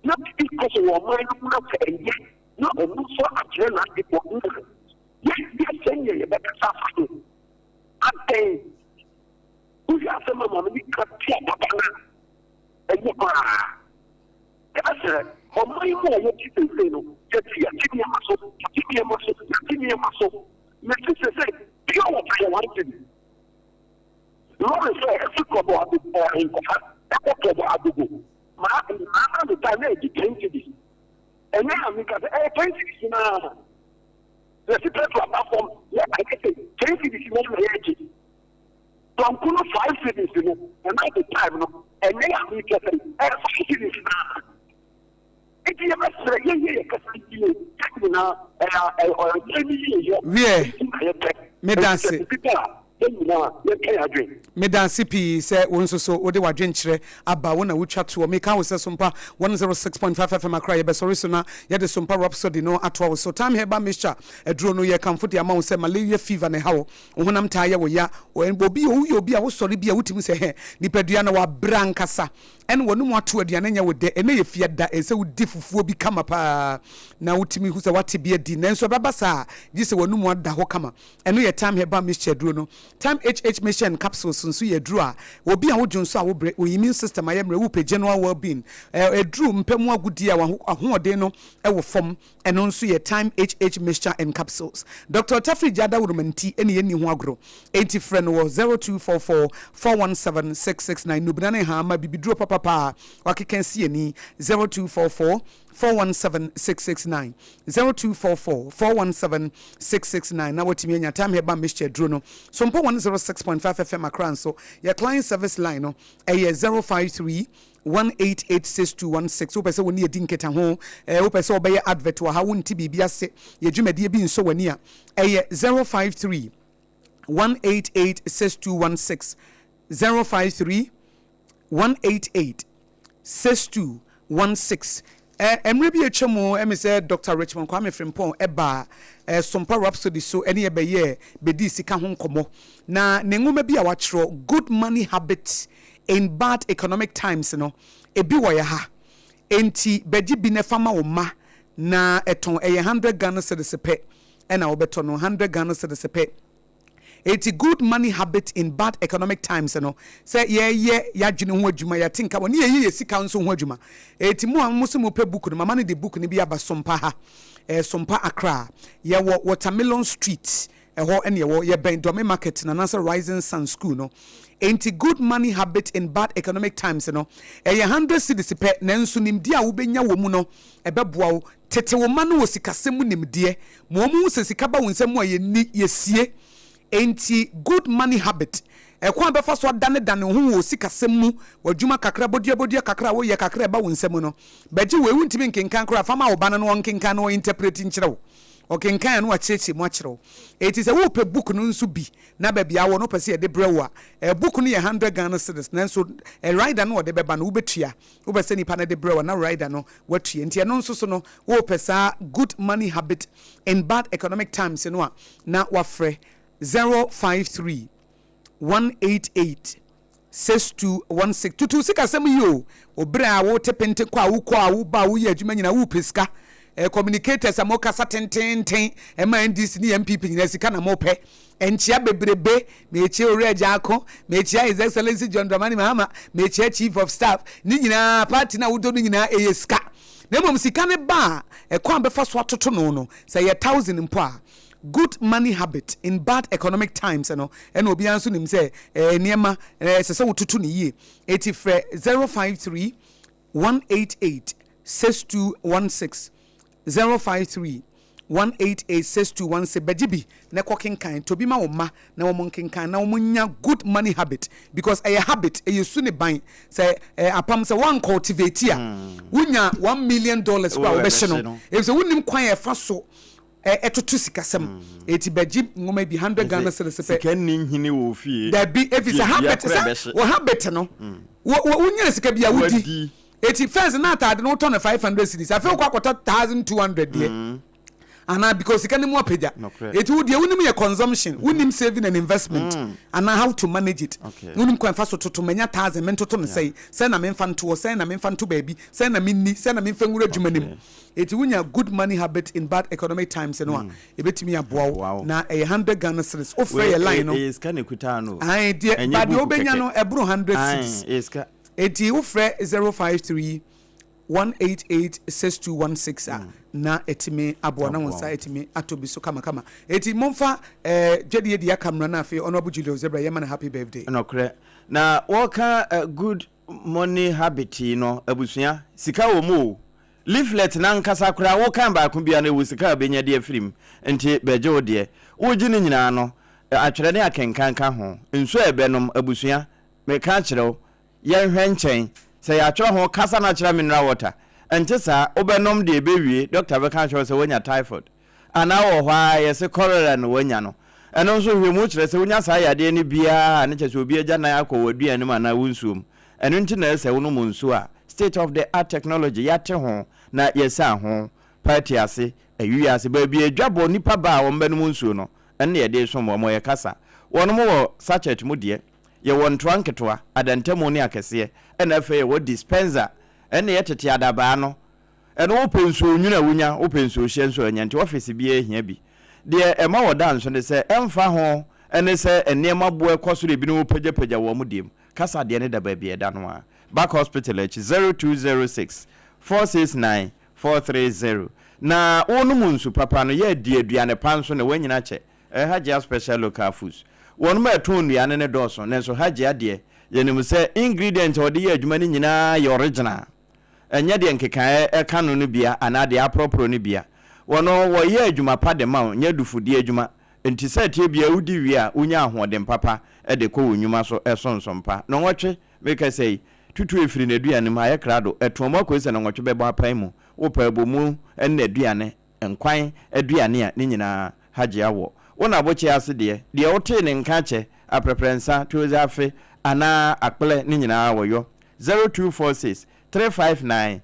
na biribi kɔ so wɔ ɔman no mu na sɛ ɛnyɛ na ɔno nso akyerɛ n'ade wɔ ho a, yɛnyɛ sɛnea yɛbɛkasa afa ho. Adɛn? Wohwɛ asɛm a maame bi ka tia papa no a, ɛnyɛ koraa. Yɛbɛsrɛ, ɔman mu a yɛte seesei no, yɛte yɛte nneɛma so, yɛte nneɛma so, yɛte nneɛma so. Mese seesei, pure water yɛ one cedi. Lɔre sɛ ɛfi Krɔbɔ Agogo, Nkɔha ɛkɔ Krɔbɔ Agogo, maa maa me time na ɛdi 10 cedis. Ɛnyɛ a meka sɛ ɛyɛ 10 cedis naa. Yɛsi petrol aba fam yɛ ayɛ sɛ 10 cedis naa na yɛgye. Banku no 5 cedis no ɛna the time no ɛnyɛ a meka sɛ ɛyɛ 5 cedis naa. Enti yɛbɛsrɛ yɛnyɛ yɛ kasa yie yɛn nyinaa ɛyɛ ɔyɛ ne yie yɛ Wiɛ, nti na yɛpɛ. meda Enti sɛ ase. biribi ba a yɛn nyinaa yɛnka yɛn adwene. Meda ase pii sɛ wo nso so wode w'adwenkyerɛ aba, wo na wotwa toɔ. Meka wo sɛ Sompa 106.5 FM Accra yɛbɛsɔre so na yɛde Sompa Rhapsody no atoa wo so. Thyme Herbal Mixture aduro no yɛkamfo de ama wo sɛ malaria fever na ɛha wo, wo honam taa yɛ wo ya, obi woyɛ obi a wosɔre bi a wotumi sɛ hɛ, nipadua no wabrɛ ankasa. Ɛne w'anom ato aduane nyɛ wo dɛ. Ɛnnɛ yɛ fiada, ɛsɛ sɛ wodi fufuo bi kama paa na wotumi hu sɛ woate bi adi. Nanso ɛbɛba saa a, gye sɛ w'anom ada hɔ kama. Ɛno yɛ Thyme Herbal Mixture aduro no. Thyme HH Mixture and Capsules nso yɛ aduro a obi a wodwo nso a wobrɛ, wo immune system ayɛ mmerɛ, wopɛ general well-being, aduru mpɛ mu agodie a w'ahoɔden no wɔ fam, Ɛno nso yɛ Thyme HH Mixture and Capsules. Dɔkta Ɔtafiri Gya Dawuruma nti na yɛnni ho agorɔ. Enti frɛ no wɔ 0244 417 669. Nnubena ne nhahamma bibiduro papapa a wakeka asi ani. 0244 417 669. 0244 417 669 na watumi anya Thyme Herbal Mixture aduro no. Sompa 106.5 FM Accra nso, yɛ client service line no ɛyɛ 053 1886216 Wopɛ sɛ wo ne yɛdi nkitaho, eh, wopɛ sɛ wobɛyɛ advert wɔ ha, wonte biribi ase, yɛ dwumadie bi nsɔ w'ani a, ɛyɛ 053 1886216, 053 188 6216. Ɛ, mmerɛ bi a atwa mu, ɛme sɛ Dɔkta Richmond Kwame Frimpong baa ɛ, Sompa Rhapsody so ɛne yɛ bɛyɛɛ, bɛdii sika ho nkɔmmɔ. Na ne nwoma bi a watwerɛ, Good Money Habits in Bad Economic Times no, ebi wɔ yɛ ha. Enti bɛgye bi na fa ma wo mma na tɔn, ɛyɛ hundred Ghana cedis pɛ na wobɛtɔ no, hundred Ghana cedis pɛ. Enti Good Money Habits in Bad Economic Times no, sɛ yɛyɛ y'adwene ho adwuma, yɛate nka wɔ ne yɛyɛ yɛ sika nso ho adwuma. Enti mo a mose mopɛ book no, mama no de book no bi aba Sompa ha, ɛɛ Sompa Accra. Yɛwɔ Watermelon Street, Ɛhɔ ne ɛwɔ, yɛbɛn Dome Market no anaasɛ Rising Sun School no. Enti Good Money Habits in Bad Economic Times no, ɛyɛ hundred cedis pɛ, nanso nimdeɛ a wobɛnya wɔ mu no, ɛbɛboa wo. Tete wo mma no wɔ sikasɛm mu nimdeɛ. Ma wɔnhu sɛ sika ba wo nsam a, yɛnni, yɛsie. Enti Good Money Habit, ɛkwan a wobɛfa so adanedane wo ho wɔ sikasɛm mu, w'adwuma kakra, boduabodua kakra a woyɛ kakra a ɛba wo nsam no, bɛgye wei. Wontumi nkenkan koraa a, fa ma wo ba no na ɔnkenkan na ɔinterprete nkyerɛ wo. Ɔkenkan a na wakyerɛkyerɛ mu akyerɛ wo. Enti sɛ worepɛ book no nso bi na baabi a wowɔ no wopɛ sɛ yɛde brɛ wo a, eh, book no yɛ hundred Ghana cedis nanso eh, rider no a ɔde bɛba no wobɛtua. Wopɛ sɛ nipa no de brɛ wo a na rider no watua. Enti ɛno nso so no worepɛ saa Good Money Habit in Bad Economic Times no a na wafrɛ 053 188 6216 Tutu sikasɛm yie o, wo berɛ a wote pente kɔ a wokɔ a woba a woyɛ adwuma nyinaa wopɛ sika. Eh, communicators a mokasa tententen ɛma NDC ne NPP nyinaa sika na mopɛ. Nkyea bebrebe, mekyia Owura Agyarko, mekyia His Excellency John Dramani Mahama, mekyia Chief of Staff, ne nyinaa party no a wodɔ no nyinaa ɛyɛ sika. Na mmom sika no ba a, ɛkwan a bɛfa so atoto no no, sɛ ɛyɛ thousand mpo a, Good Money Habit in Bad Economic Times no, ɛna obiara nso nim sɛ nneɛma ɛsɛ sɛ wototo no yie. Eti frɛ 053 188 6216, 053 188 6216, bɛgye bi na kɔ kenkan, tɔ bi ma wo mma na wɔn nkenkan na wɔn nya good money habit because ɛyɛ habit, ɛyɛ su ne ban. Sɛ apam sɛ wɔn cultivate a, wonya $1 million koraa a wobɛhye no, efisɛ wonnim kwan a ɛfa so ɛtoto sikasɛm. Eti bɛgye nwoma bi hundred Ghana cedis pɛ. Sika nni nhini wɔ wo fie. Dabi, efi sɛ habit sɛ wɔ habit no, wɔ wɔ wonya sika bi a wodi. Eti first na ataade no wotɔ no 500 cedis, afei wokɔ akɔtɔ 1200 deɛ. Anaa because sika no mu apagya. Eti wo deɛ wonim yɛ consumption, wonim saving and investment anaa how to manage it. Wonim kwan fa so toto, manya thousand mentoto no sɛn, sɛn na memfa ntoɔ, sɛn na memfa nto baabi, sɛn na menni, sɛn na memfa nwura adwuma no mu. Enti wonya Good Money Habit in Bad Economic Times no a, ebetumi aboa wo. Na ɛyɛ hundred Ghana cedis. Wofrɛ yɛ line no. Ɛyɛ sika na ekutaa no o. Ae, deɛ, Ɛnyɛ ba deɛ buuku wobenya kɛkɛ. no, ɛboro hundred Ae, cedis. ɛyɛ sika. Enti wofrɛ 053 188 6216 a, na atumi aboa na wo Aboa nsa wo. atumi atɔ bi so kamakama. Enti momfa eh, dwadie di aka mmra na afei Honourable Julius Zebra yɛmma no happy birthday. Nokorɛ. Na wɔka eh, good money habit yi no, abusua, sika wɔ mu o. Leaflet no ankasa koraa, wokan baako biara no, ɛwɔ sika a wobɛnya de afiri mu. Nti bɛgye wo deɛ. Woregye ne nyinaa no, atwerɛ ne akenkan ka ho. Nsuo a yɛbɛnom, abusua, meka akyerɛ wo, yɛnhwɛ nkyɛn. Sɛ yɛatwerɛ ho, kasa no akyerɛ mineral water. Ɛnte saa, wobɛnom deɛ ɛbɛwie, dɔkta bɛka akyerɛ wo sɛ woanya typhoid. Anaa wɔ hɔ ara yɛse cholera na wanya no. Ɛno nso nhwɛmu kyerɛ sɛ wonya saa yadeɛ no biara a ne kyerɛ sɛ obi agya nan akɔ w'aduane mu anaa wo nsuo mu. Ɛno nti na ɛsɛ wonom nsuo a state of the art technology yɛate ho na yɛsiane ho party ase, ayi wiase, baabi a dwa bɔ nnipa ba a wɔbɛnom nsuo no, ɛno na yɛde resom wɔn, yɛ kasa. Wɔnom wɔ sachet mu deɛ, yɛwɔ ntoa nketewa, adantamu ne akɛseɛ, ɛna afei yɛwɔ dispenser, ɛno na ɛyɛ tete adabaa no. Ɛno wopɛ nsuo nwunu a wonya, wopɛ nsuo hyeɛ nso a nya, nti ɔfese biara hia bi. Deɛ ɛma wɔda nso ne sɛ, ɛmfa ho ne sɛ nneɛma boɔ kɔ soro ebinom pagyapagya wɔn deɛ mu, kasa deɛ no da baabi a ɛda no ara. Back Hospital akyi, 0206 469 430. Na wonom nsu papa no, yɛ di aduane pa nso na woanyini akyɛ. Ɛyɛ Hajia Special Local Foods. Wɔnom a ɛtɔn nnuane no dɔɔso, nanso Hajia deɛ, yɛnim sɛ ingredient a wɔde yɛ adwuma no nyinaa yɛ original. Ɛnyɛ deɛ nkekaeɛ ka no no bia anaa deɛ aporɔporɔ no bia. Wɔn wɔyɛ adwuma pa de ma wo, nyɛ adufudeɛ adwuma. Nti sɛ ɛteɛ biara wodi wie a, wonya ahoɔden papa de kɔ wo nnwuma so ɛsonsom pa. Nɔnwɔtwe, mekasa yi, tutu ɛfiri n'aduane mu, ayɛ krado, ɛtoa mu akɔsi sɛ nɔnwɔtwe bɛbɔ apan mu. Wopɛ abomu ne n'aduane, nkwan aduane a, ne nyinaa Hajia wɔ. Wo na bokye ase deɛ, deɛ wotee ne nka kyɛ, aprɛprɛnsa, toodze afe, anaa akplɛ ne nyinaa wɔyɔ. 0246 359.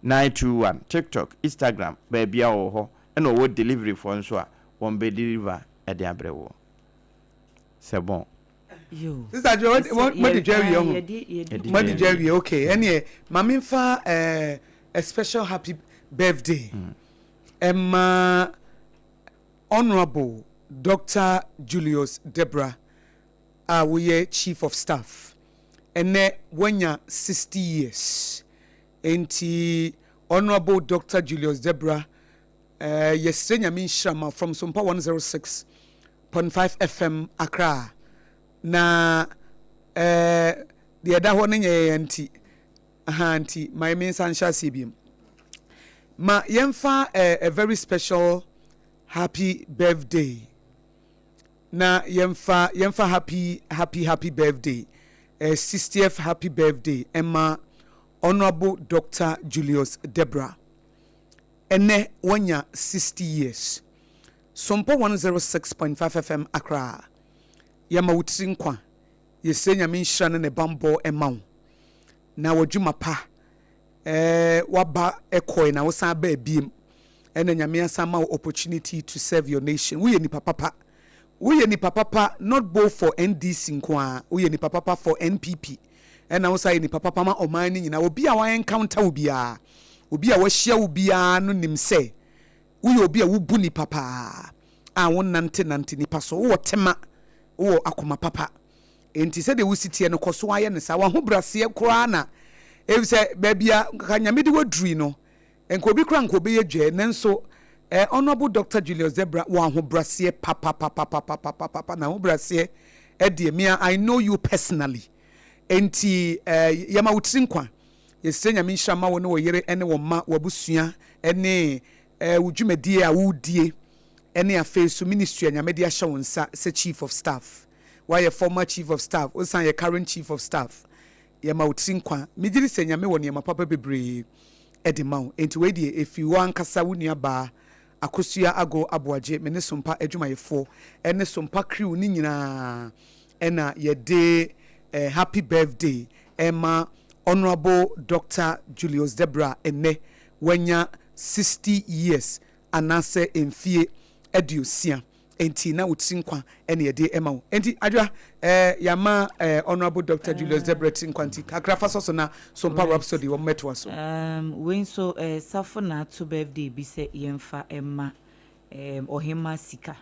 921 TikTok, Instagram, baabiara ɔwɔ hɔ ɛna ɔwɔ delivery foɔ nso a wɔn bɛ deliver ɛde abrɛ woɔ. C'est bon. Sister Joe, mo di dwa awie ho. Mo di dwa awie, okay. Ɛneɛ, ma me nfa eh, a special happy birthday. Ɛma Honourable Doctor Julius Debra a woyɛ Chief of Staff. Ɛnɛ woanya 60 years. Enti Honourable Doctor Julius Debra eh, yɛsrɛ Nyame nhyira ma from Sompa 106.5 FM Accra. Na eh, deɛ ɛda hɔ no nyɛ yɛn nti, aha nti ma me nsa nhyɛ aseɛ biom. Ma yɛmfa eh, a very special happy birthday na yɛmfa yɛmfa happy happy happy birthday eh, 60th happy birthday ɛma Honourable Doctor Julius Debra. Ɛnɛ wanya 60 years. Sompa 106.5 FM Accra. Yɛma wo tiri nkwa. Yɛsrɛ Nyame nhyira ne ne banbɔ mma wo. Na w'adwuma pa eh, waba kɔe na wosan baa biem. Ɛna Nyame asan ma wo opportunity to serve your nation. Woyɛ nipa papa. Woyɛ nipa papa not both for NDC nko ara. Woyɛ nipa papa for NPP. Ɛna wo san yɛ nipa papa ma ɔman no nyinaa. Obi a wa encounter wo biara, obi a wahyia wo biara no nim sɛ woyɛ obi a wobu nipa paa a wonnante nante nipa so. Wowɔ tema, wowɔ akoma papa. Enti sɛdeɛ wosi teɛ no kɔ so ara yɛ no saa. W'ahobraseɛ koraa na efisɛ baabi a nka Nyame de wo aduru yi no, nka obi koraa nka ɔbɛyɛ dwɛɛ. Nanso eh, Honourable Doctor Julius Debra wɔ ahobraseɛ papapapapapapapa. N'ahobraseɛ deɛ, me a I know you personally. Enti eh, yɛma wo tiri nkwa. Yɛsrɛ Nyame nhyira ma wo ne wo yere ne wo mma, w'abusua ne eh, wo dwumadie a woredie ne afei nso ministry a Nyame de ahyɛ wo nsa sɛ Chief of Staff. Woayɛ former Chief of Staff, wosan yɛ current Chief of Staff. Yɛma wo tiri nkwa. Megye di sɛ Nyame wɔ nneɛma papa bebree de ma wo. Enti wei deɛ ɛfiri wo ankasa wo nua baa Akosua Ago Aboagye, me ne Sompa adwumayɛfoɔ ne Sompa crew no nyinaa na yɛde happy birthday rema Honourable Doctor Julius Debrah ɛnnɛ wanya 60 years anaasɛ mfie aduosia. Enti na wo tiri nkwa na yɛde rema wo. Enti Adwoa, eh, yɛama eh, Honourable Doctor Julius Debrah tiri nkwa nti kakra fa sɔ so na Sompa Rhapsody wɔn mmɛtoa so. Um, wei nso eh, Safo na ato birthday bi sɛ yɛmfa mma eh, Ɔhemmaa Sika.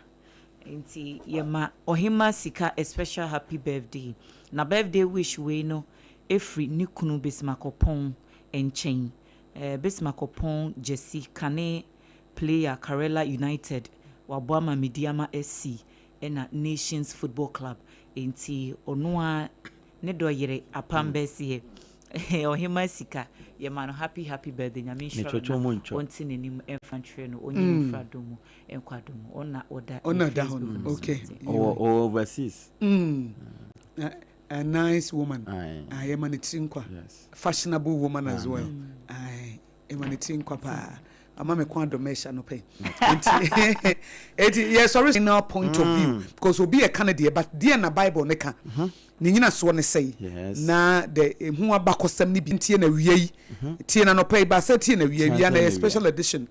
Nti yɛma Ɔhemmaa Sika a special happy birthday. Na birthday wish wei no ɛfiri ne kunu Bismarck Oppong nkyɛn. Eh, Bismarck Oppong Gyasi, kane player Karela United, wabɔ ama Medeama SC ɛna Nations Football Club. Nti ɔno ara ne dɔ yere Apam Bɛseɛ, Ɔhemmaa Sika, yɛma no happy happy birthday. Nyame nhyira no na ɔnte n'anim mfa nkyerɛ no, ɔnyi no mfiri adom mu nkɔ adom mu. Ɔna ɔda Ɔna ne da hɔ Facebook no, no so okay. nti. Ɔwɔ ɔwɔ overseas. A nice woman. Aye. Ah, yɛma ne tiri nkwa. Yes. Fashionable woman as well. Aye, yɛma ne tiri nkwa paa. Ama me kɔn adɔ mesh anɔpa yi. Enti, enti yɛsɔre final point of view because obi ɛka ne deɛ but deɛ na Bible ne ka. Ne nyinasoɔ ne sɛe. Yes. Na the ehu abakɔsɛm ne bi tie na wia yi. Tie na anɔpa yi ba sɛ tie na wia wia na yɛ special edition.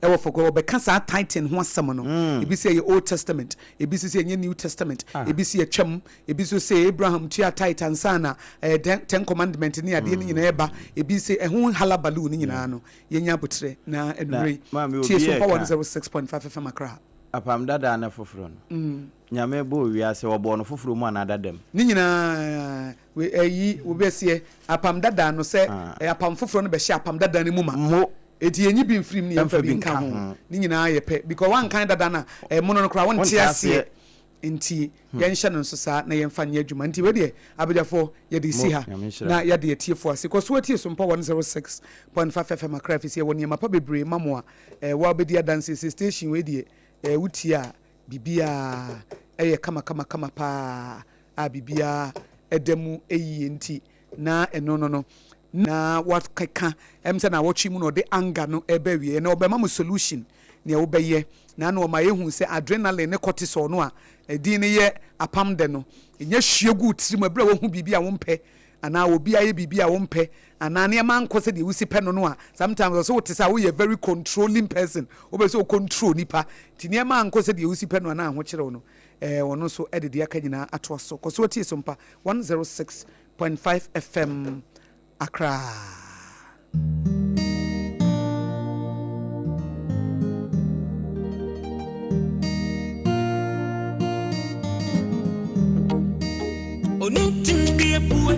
Ɛwɔ fɔkɔ ɔbɛka saa tithing ho asɛm no. Ebi sɛ ɛyɛ Old Testament, ebi sɛ ɛnyɛ New Testament, ebi sɛ yɛtwam, ebi nso sɛ Abraham tua tithe ansa na eh, ten commandment ne adeɛ no nyinaa ɛba. Ebi sɛ ɛho halabaloo no nyinaa no yɛnya aboterɛ na anwummerɛ yi Maame, tie obi Sompa ɛka 106.5 FM Accra. Apam dada ne foforɔ no. Nyame bɔɔ wiase, ɔbɔɔ no foforɔ mu anaa dada mu? Ne nyinaa, we, ɛyi, wobɛseɛ, apam dada no sɛ, ɛ, apam foforɔ no bɛhyɛ apam dada no mu ma. Mo. Enti yɛnyi bi mfiri mu ne yɛmfa Ɛmfa bi bi nka nka ho. ho. Ne nyinaa yɛ pɛ. Because woankan dada no a, ɛmono no koraa wonte Wonte aseɛ. aseɛ. Nti yɛnhyɛ no nso saa na yɛmfa nyɛ adwuma. Nti wei deɛ, abadwafoɔ, yɛde resi Mo, ha Nyame nhyira. na yɛade atiefoɔ ase. Kɔ so ara tie Sompa 106.5 FM Accra ɛfiri sɛ yɛwɔ nneɛma pa bebree ma mo a, eh, wo ara wobɛdi adanseɛ sɛ station wei deɛ, eh, wotie a, biribiara yɛ kamakamakama paa a biribiara da mu yie nti na ɛno no no na wakeka ɛm sɛ naawɔtwe mu na ɔde anger no ɛba awieɛ na ɔbɛma mo solution nea wobɛyɛ na na ɔma yɛhu sɛ adrenaline ne cortisol no a ɛdin no yɛ apam dɛ no ɛnya hwie gu wo tirim ɛberɛ a wahu biribi a wompɛ. anaa obi ayɛ biribi a wompɛ anaa nneɛma ankɔ sɛdeɛ wosi pɛ no no a, sometimes ɔsɛ wote sɛ woyɛ very controlling person, wopɛ sɛ wo control nipa, nti nneɛma ankɔ sɛdeɛ wosi pɛ no anaa ahokyerɛ wo no, ɛɛ ɔno nso de deɛ aka nyinaa atoa so. Kɔ so tie Sompa 106.5 FM Accra. Onuntim bi epue,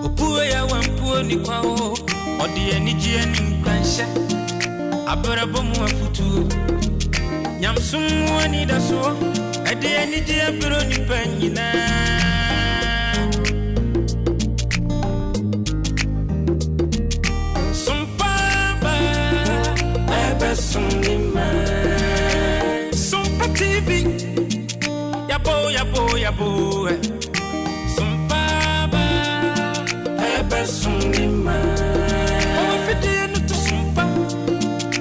opue ya wampuo ni kwa o, ɔde anigyeɛ ne nkuranhyɛ, abrabɔ mu afotuo, nyamsom mu anidasoɔ, ɛde anigyeɛ berɛ nipa nyinaa. Sompa ba, ɛbɛsom ne ma. Sompa TV, yabo yabo yabo. Sompa ba, ɛbɛsom ne ma. Ɔwɔ fidie no to sompa,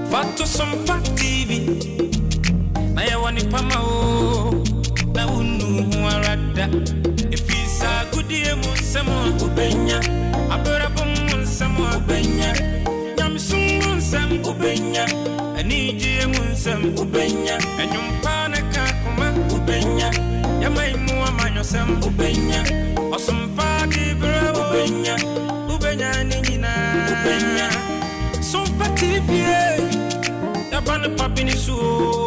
fa to Sompa TV. Na yɛwɔ nipa ma o, na wonnu ho ara da. Ɛfiri saa agodie mu nsɛm a wobɛnya, abrabɔ mu nsɛm a wobɛnya, nyamesom mu nsɛm wobɛnya, anigyeɛ mu nsɛm wobɛnya, ɛnwom pa ne ka koma wobɛnya, yɛma yi mu amanyɔsɛm wobɛnya, ɔsompa de berɛ wobɛnya, wobɛnya ne nyinaa wobɛnya. Sompa TV, yɛba no papi ne so o.